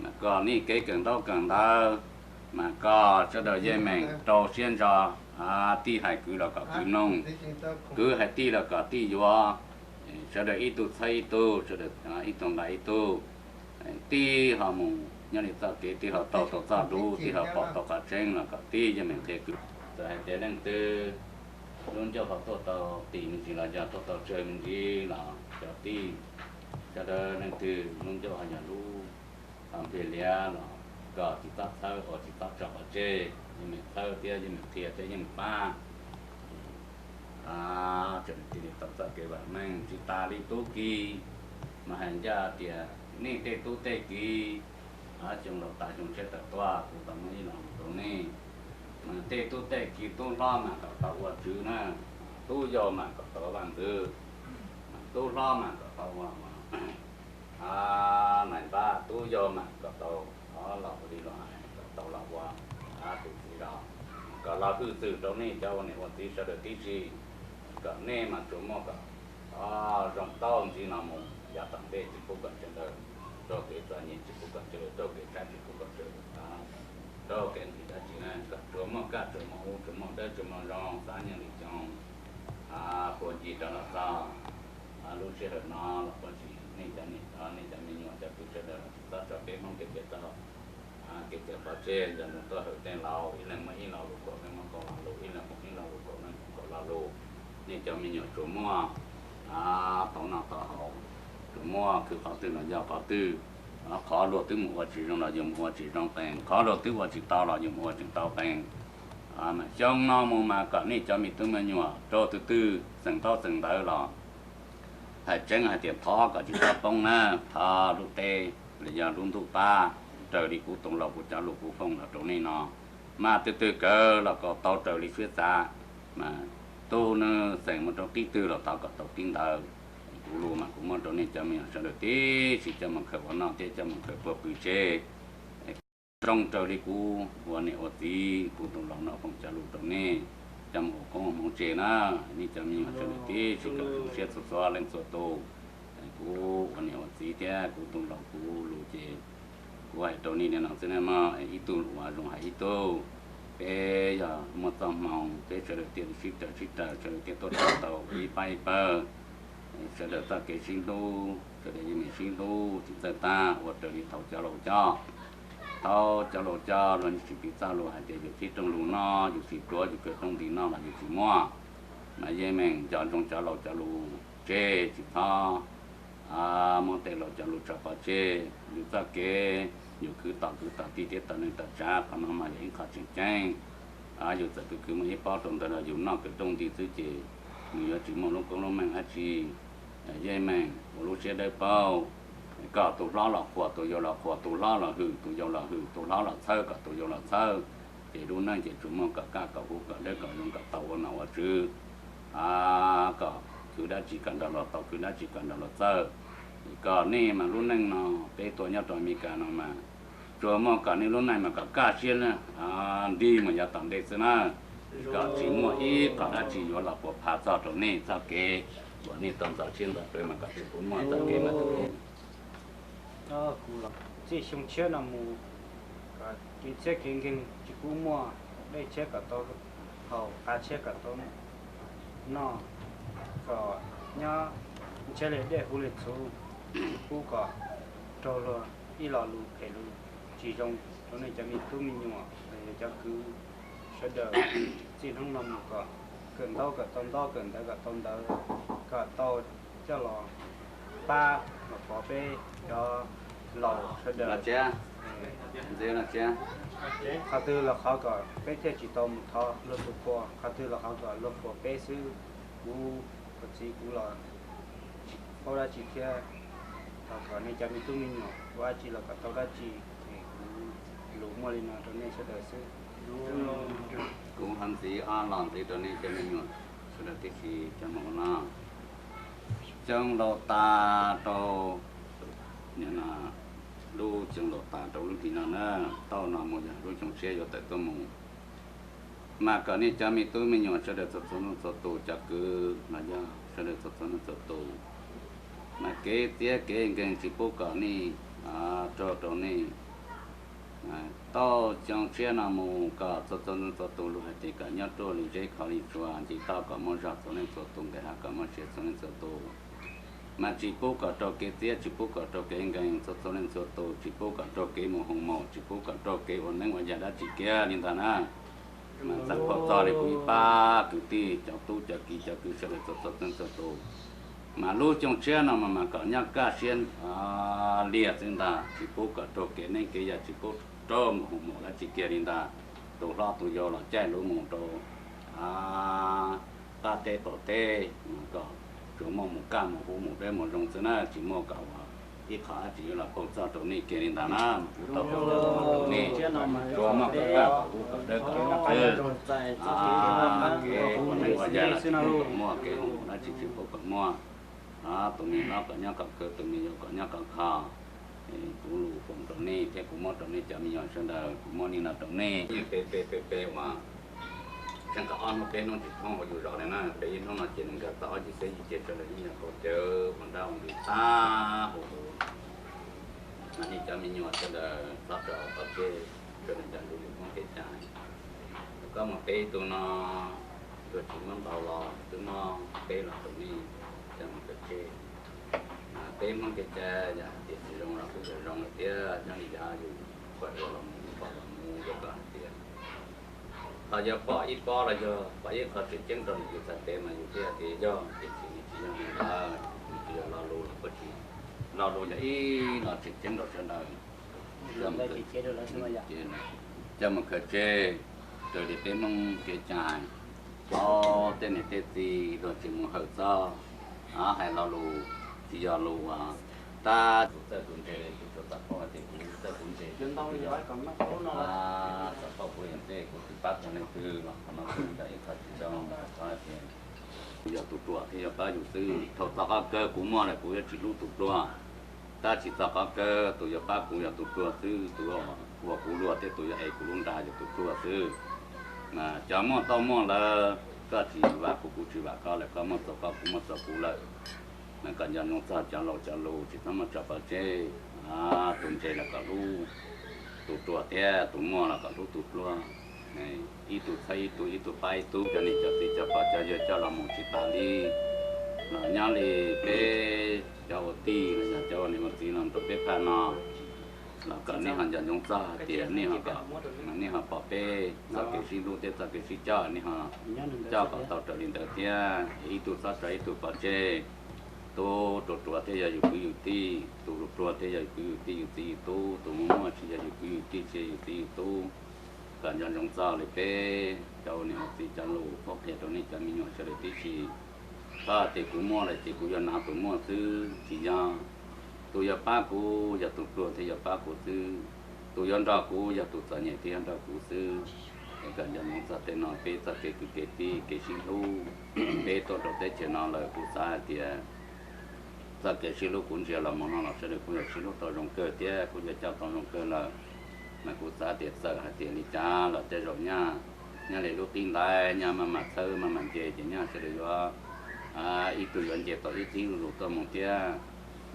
Mas kom nej kev kawm ntaub kawm ntawv, mas kom sawv daws yeej meem rau siab ntso, tij hais kwv los kom kwv mloog, kwv hais tij los kom tij yuav. Sawv daws ib tug txhawb ib tug, sawv daws ib tug nqa ib tug. Tij ho mus nyob li txoj kev, tij ho taug tau txoj lus, tij ho pom tau qhov tseeb los kom tij yeej meem qhia kwv. Txawm hais tias leej twg lub ncauj ho tuaj tau tim me ntsis los yog tuaj tau tsawg me ntsis los cov tij, sawv daws leej twg lub ncauj ho yog lub ho npliag liab los kom tsis txhob txhawb, tsis txhob tso pov tseg, yeej meem txhawb thiab yeej meem qhia thiab yeej meem pab. Tseem cia li tau txoj kev vam meej. Tsis tas li tub ki mas hais ncaj tias nej tej tub tej ki, xyoo laus tas xyoo tshiab tawm tuaj kuv tau muab ib lo lus rau nej. Mas tej tub tej ki, tub hlob mas kom tau ua tswv na, tub yau mas kom tau ua vaj ntxwv, tub hlob mas kom tau ua nais npab, tub yau mas kom tau los ua li los hais, kom tau los ua tus txiv zos, kom los hwj xwm rau nej cov ua niam ua txiv sawv daws tib si, kom nej mas tsuas muaj kom zoo tau ntxiv no mus yav tom ntej, tsis pub kom sawv daws raug kev txom nyem, tsis pub kom sawv daws raug kev tshaib, tsis pub kom sawv daws raug kev ntxim dab tsi na, kom tsuas muaj kaj tsuas muaj huv, tsuas muaj dawb tsuas muaj zoo, xav nyob li xyoo puag ncig rau los txog lub sij hawm no los puag tsis, nej cov niam, nej cov me nyuam cov kwv sawv daws tsis txhob tso peb Hmoob kev cai txhaum, kev cai pov tseg, nco ntsoov tuaj hawm tej laus, ib leeg muab ib lo lus kaum, ib leeg muab kaum lo lus, ib leeg foom ib lo lus kaum, ib leeg foom kaum lo lus. Nej cov me nyuam tsuas muaj tau noj tau haus, tsuas muaj khwv qhov twg los yog qhov twg. Qhov luag twb mus ua tsis zoo los yus mus ua tsis zoo qees, qhov luag twb ua tsis tau los yus mus ua tseem tau qees. Mas xyoo no mus mas kom nej cov me tub me nyuam raug twg twg xeem ntaub xeem ntawv los hais tseeb hais tias thov kom tsis txhob poob na, thov lub teb los yog lub ntuj pab raws li kuv tus laus kuv cov lus kuv foom los rau nej no. Mas twg twg kawg los kom tau raws li siab xav, mas tus nws xeem mus rau qib twg los thov kom tau qib ntawd. Kuv lus mas kuv muab rau nej cov me nyuam sawv daws tib si coj mus khaws ua noj thiab coj mus khaws puag pw tseg. Zoo raws li kuv ua niam ua txiv, kuv tus laus no foom cov lus rau nej coj mus ua koob ua hmoov tseg na. Nej cov me nyuam sawv daws tib si kom zoo siab txhua txhua leej txhua tus. Kuv ua niam ua txiv thiab kuv tus laus kuv lus ces kuv hais rau nej li no xwb na mog, ib tug lus uas zoo hais ib tug. Peb yog muaj txoj hmoo peb sawv daws thiaj li sib raws sib raws, sawv daws thiaj tuaj tau ib pab ib pawg. Sawv daws txoj kev sib hlub, sawv daws yeej meem sib hlub tsis txawj tag ua raws li thaum cov laus coj. Thaum cov laus coj luag tsis piv txoj lus hais tias yus tib rooj lus noj, yus tsis tuav yus kawg rooj nti noj los yus tsis muaj. Mas yeej meem nco ntsoov cov laus cov lus tseg, tsis txhob muab tej laus cov lus tso pov tseg. Yus txoj kev yus khwv tom kwv tom tij thiab tom neej tom tsav, qhov no mas yog ib qho tseem ceeb. Yus txawm khwv khwv muaj ib pob rau ntawd los yus noj kawg rooj nti xwb ces nws yuav tsis muaj lub koob lub meej dab tsi. Yeej meem ua lub siab dawb paug, kom tus hlob los qhuas tus yau los qhuas, tus hlob los hwm tus yau los hwm, tus hlob los txhawb kom tus yau los txhawb. Ces lub neej ces tsuas muaj kom kaj kom huv kom dawb kom zoo kom tau ua nom ua tswv, kom khwv dab tsi kom nrog luag tau, khwv dab tsi kom nrog luag txawj. Kom nej mas lub neej no peb tuaj nyob rau Amelikas no mas tsuas muaj kom nej lub neej mas kom kaj siab nrig mus yav tom ntej xwb na. Kom tsis muaj ib qho dab tsi yuav los puas pha txog rau nej txoj kev uas nej tau ntxov siab ntxov plawv mas kom tsis pub muaj txoj kev mas tus txij xyoo tshiab no mus, kev txhiab kev nkeeg tsis pub muaj, dej tshiab kom tau haus, qav tshiab kom tau noj, kom nyob ntshiab li dej huv li txhuv, tsis pub kom raug luag ib lo lus phem lus tsis zoo rau nej cov me tub me nyuam los yog cov kwv sawv daws. Txij hnub no mus kom kawm ntaub kom tau ntaub, kawm ntawv kom tau ntawv, kom tau coj los pab los pov peb cov laus sawv daws. Qhov twg los qhov kom peb thiaj tsis tau mus thov luag tus qhua, qhov twg los qhov kom luag qhuas peb xwb. Kuv ua txiv kuv los tsis paub dab tsi thiab, thov kom nej cov me tub me nyuam ua dab tsi los kom tau dab tsi. Kuv lus muaj li no rau nej sawv daws xwb. Kuv ho ntxiv ob lo ntxiv rau nej cov me nyuam sawv daws tib si coj mus ua no. Xyoo laus tas rau, lub xyoo laus tas rau lub hlis no na, tau no mus yog lub xyoo tshiab yuav tawm tuaj mus. Mas kom nej cov me tub me nyuam sawv daws txhua txhua leej txhua tus, cov kwv los yog sawv daws txhua txhua leej txhua tus, mas kev txiab kev nkeeg tsis pub kom nej raug rau nej. Tau xyoo tshiab no mus kom txhua txhua leej txhua tus lus hais tias kom nyob ruaj li zeb khov li tsua, nce toj kom muaj zog txhua leej txhua tus, nqes hav kom muaj siav txhua leej txhua tus. Mas tsis pub kom raug kev txiab, tsis pub kom raug kev nkeeg txhua txhua leej txhua tus, tsis pub kom raug kev mus hoos maum, tsis pub kom raug kev ua neeb ua yaig dab tsi kiag li ntag na. Mas txhawm pom txog li kuv ib pab kwv tij cov tub cov kiv cov kwv sawv daws txhua txhua leej txhua tus, mas lub xyoo tshiab no mas mas kom nyob kaj siab liag xwb ntag, tsis pub kom raug kev neeb kev yaig, tsis pub raug mus hoos maum dab tsi kiag li ntag. Tus hlob tus yau los caij lub mus rau qab teb qaum teb, kom tsuas muaj mus kaj mus huv mus dawb mus zoo xwb na, tsis muaj kom ua ib qho dab tsi yuav los paug txog rau nej kiag li ntag na. Kuv tau paub rau nej, tsuas muaj kom kaj kom huv kom dawb kom zoo xwb. Kev ua neeb ua yaig los tsis pub kom muaj, kev hoos maum dab tsi tsis pub kom muaj. Tus me hlob kom nyob kom kawg, tus me yau kom nyob kom kho. Kuv lus foom rau nej thiab kuv muab rau nej cov me nyuam sawv daws, kuv muab li no rau nej. Yeej pe pe pe pe uas tseem qab ob hnub peb hnub tsis thoob hauv yus zos li na, peb ib hnub no ces nws nkag txog ob yim teb yim ces sawv daws yeej yog qau cawv ua nrab ua nqi tag huv huv. Mas nej cov me nyuam sawv daws txhob rau qhov tseg, sawv daws nco ntsoov yus Hmoob kev cai. Koj mus peb ib tug no, tuag tsis muab ntaus los twb muab peb los rau nej coj mus pem tseg. Peb Hmoob kev cai yog hais tias tsis zoo los kuj yog zoo lawm thiab, nyob li yav yus pom ua los mus pom los mus, yog koj hais tias ho yog pom ib pob los yog pom ib qho tseem ceeb rau yus txhais tes mas yus thiaj hais tias yog, tiam sis nws tsis yog li ntawd, nws tsis yog lo lus los puas tsis Lo lus yog ib lo tseem ceeb rau sawv daws, coj mus khaws tseg raws li peb Hmoob kev cai, ob tej niam tej txiv luag tsis mus hawm txog, hais lo lus tsis yog lus uas tab tus txawj tus ntse, kuv tsuas txaj paub hais tias kuv txawj kuv ntse, txaj paub kuv yog ntse, kuv tsis pab tau leej twg los qhov no kuj yog ib qho tsis zoo, rau qhov hais tias yog tus ruam thiaj yuav pab yus xwb. Thaum txog qhov kawg kuv muaj lawm kuv yuav tsis hlub tus pluag, tab sis txog qhov kawg tus yuav pab kuv yog tus pluag xwb, tus uas kuv luag thiab tus yuav ev kuv lub nra yog tus pluag xwb. Mas cov muaj tau muaj lawm, koj tsis vam kuv, kuv tsis vam koj lawm, koj muaj txaus koj, kuv muaj txaus kuv lawm. Mas kom nco ntsoov txog cov laus cov lus, tsis txhob muab tso pov tseg. Tus ntse los kom hlub tus ruam thiab tus muaj los kom hlub tus pluag. Ib tug txhawb ib tug, ib tug pab ib tug, cov niam cov txiv cov pog cov yawg coj los mus tsis tas li. Los nyob li peb cov ua tij los yog cov ua niam ua txiv los rau peb phaj no, los kom nej ho nco ntsoov txog hais tias nej ho kom, nej ho pom peb txoj kev sib hlub thiab txoj kev sib coj, nej ho coj kom tau raws li ntawd thiab. Ib tug txhob tso ib tug pov tseg. Tus ruam ruam thiaj yog yus kwv yus tij, tus pluag thiaj yog yus kwv yus tij yus txiv yus tub, tus muaj muaj tsis yog yus kwv yus tij tsis yog yus txiv yus tub. Kom nco ntsoov txog li peb cov ua niam ua txiv cov lus qhuab qhia rau nej cov me nyuam sawv daws tib si. Txhob hais tias kuv muaj lawm ces kuv yuav hnav tus muaj xwb, tsis yog. Tus yuav pab kuv yog tus pluag thiaj yuav pab kuv xwb, tus yuav nrog kuv yog tus txom nyem thiaj yuav nrog kuv xwb. Es kom nco ntsoov txog tej no, peb txoj kev kwv kev tij kev sib hlub, peb tuaj rau teb chaws no lawm kuv xav hais tias txoj kev sib hlub kuv ntsia los mus no los sawv daws kuj yuav sib hlub tau zoo kawg thiab kuj yuav coj tau zoo kawg lawm. Mas kuv xav tias txawm hais tias li cas los tej zaum nyaj, nyaj li lub qib ntaiv nyaj maj mam txhawb maj mam nce ces nyaj sawv daws yuav, ib tug yuav nce tau ib qib lus tuaj mus thiab.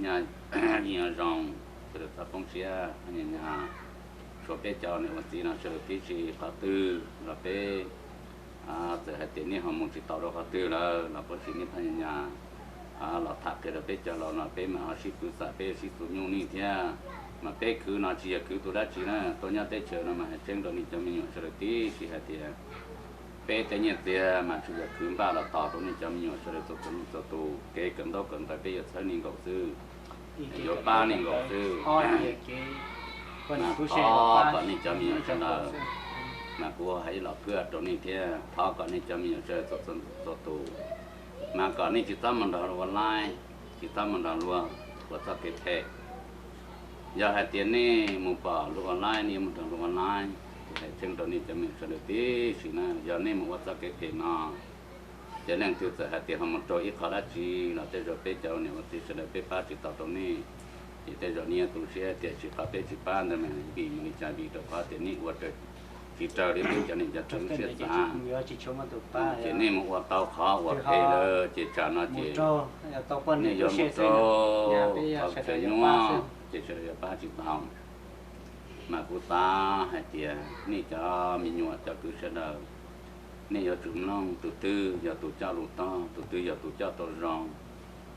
Nyaj yeej yuav zoo, sawv daws txhob poob siab, nyaj nyaj. Tshuav peb cov niam ua txiv no sawv daws tib si, qhov twg los peb txawm hais tias nej ho mus tsis tau rau qhov twg lawm los puas tsis nej phaj nyaj nyaj los tham qhia rau peb cov laus no peb mam ho sib kwv xam, peb sib txuas nyuj nej thiab. Mas peb khwv no tsis yog khwv tus dab tsi na, tuaj nyob teb chaws no mas hais tseeb rau nej cov me nyuam sawv daws tib si hais tias peb tej nyiaj txiag mas tsuas yog khwv npaj los tos rau nej cov me nyuam sawv daws txhua tus, txhua tus kev kawm ntaub kawm ntawv peb yuav txhawb nej nkaus xwb. Yuav pab nej nkaus xwb. Mas thov kom nej cov me nyuam sawv daws, mas kuv hais ib los phwj rau nej thiab, thov kom nej cov me nyuam sawv daws txhua tus, mas kom nej tsis txhob mus nrog luag ua laib, tsis txhob mus nrog luag ua txoj kev phem. Yog hais tias nej mus pom luag ua laib, nej yuav mus nrog luag ua laib, kuv hais tseeb rau nej cov me nyuam sawv daws tib si na, yog nej mus ua txoj kev phem no, ces leej twg txawm hais tias ho mus raug ib qho dab tsi los tej zaum peb cov niam ua txiv sawv daws peb pab tsis tau rau nej. Ces tej zaum nej yuav tu siab tias tsis qhov peb tsis pab ntawd mas vim mus li cas, vim rau qhov tias nej ua raws, tsis raws li peb cov niam cov txiv lub siab xav. Ces nej mus ua tau qhov uas phem lawm ces tsam no ces nej yuav mus raug qhov txhaum nyuaj ces sawv daws yuav pab tsis tau. Mas kuv xav hais tias nej cov me nyuam cov kwv sawv daws, nej yuav tsum mloog tus twg yog tus coj lus tau, tus twg yog tus coj tau zoo,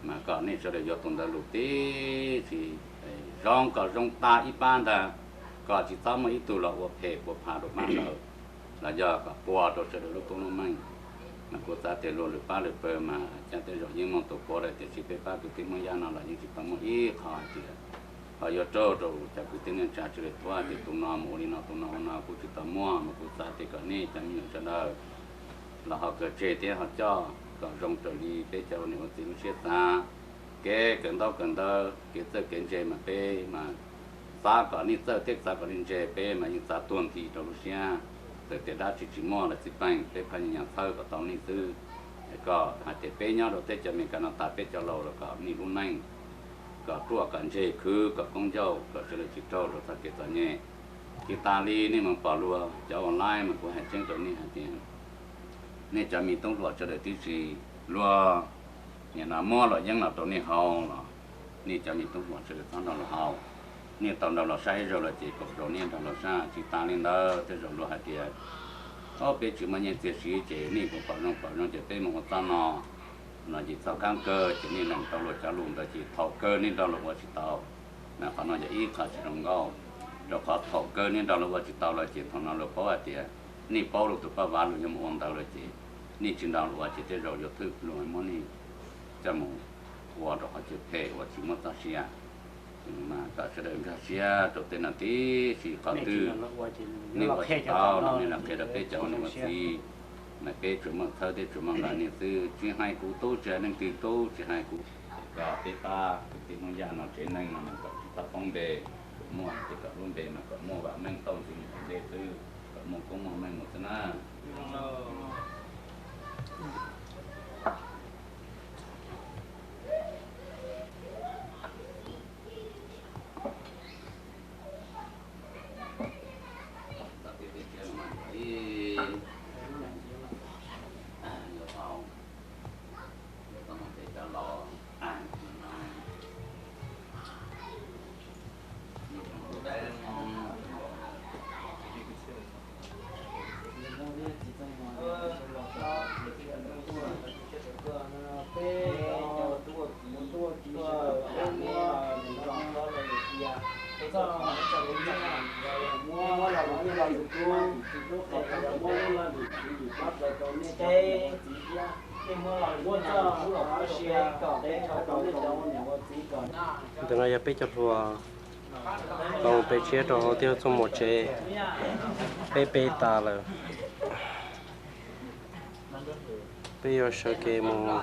mas kom nej sawv daws yuav tus ntawd lus tib si, zoo kom zoo tag ib pab ntag, kom tsis txhob muaj ib tug los ua phem ua pha rau pab ntawd, los yog kom pua rau sawv daws lub koob lub meej. Mas kuv xav tias luag lwm pab lwm pawg mas caj tej zaum yeej muaj tus puav lawm, tiam sis peb pab kwv tij Hmoob Yaj no los yeej tsis tau muaj ib qho hais tias ho yuav raug rau cov kwv tij neej tsa sawv daws thuam tias tus no mus ua li no, tus no ua no kuj tsis tau muaj. Mas kuv xav tias kom nej cov me nyuam sawv daws los ho kawg tseg thiab ho coj kom zoo raws li peb cov ua niam ua txiv lub siab xav. Kev kawm ntaub kawm ntawv, kev txawj kev ntse mas peb mas xav kom nej txawj thiab xav kom nej ntse, peb mas yeej xav tuag nthi rau lub siab. Txawm tias dab tsi tsis muaj los txiv peej, peb phaj nyaj nyaj txhawb kom tau nej xwb. Kom hais tias peb nyob rau teb chaws Amelikas no tas peb cov laus los kom nej lub neej kom ruaj kom ntse, khwv kom koob ncauj, kom sawv daws tsis raug rau txoj kev txom nyem. Tsis tas li nej mus pom luag cov online mas kuv hais tseeb rau nej hais tias nej cov me tub hluas sawv daws tib si, luag nim no muab luam yeeb los rau nej haus los nej cov me tub hluas sawv daws txhob nrog luag haus. Nej tau nrog luag sab ib zaug los ces kaum zaus nej nrog luag sab. Tsis tas li ntawd tej zaum luag hais tias, o, peb tsis muaj nyiaj txiag siv ces nej kuj pom zoo pom zoo ces peb mus ua txoj no, no ces txog kab kawg ces nej lees tau luag cov lus ntawd ces thaum kawg nej nrog luag ua tsis tau. Mas qhov no yog ib qho tsis zoo nkauj, rau qhov thaum kawg nej nrog luag ua tsis tau lawm ces thaum no luag paub hais tias nej paub luag tus paj vav lug yuav mus ua ntawd lawm ces nej tsis nrog luag ua ces tej zaum yuav thwm luag muab nej coj mus ua rau qhov chaw phem uas tsis muaj txoj sia. Mas kom sawv daws nkag siab rau tej no tib si, qhov twg nej ua tsis tau no nej los qhia rau peb cov ua niam ua txiv, mas peb tsuas muaj txhawb thiab tsuas muaj nqa nej xwb, tsis hais kuv tub, tsis hais leej twg tub, tsis hais kuv. Kom peb pab kwv tij Hmoob Yaj no tsev neeg no mas kom tsis txhob poob npe, kom muaj ces kom lub npe mas kom muaj vam meej tau ntxiv mus tom ntej xwb, kom muaj koob muaj meej mus xwb na. Ntawm no yog peb cov hluas los peb tshiab rau hauv tib txoj muas tsev, peb peb tas lawm. Peb yuav sawv kev mus.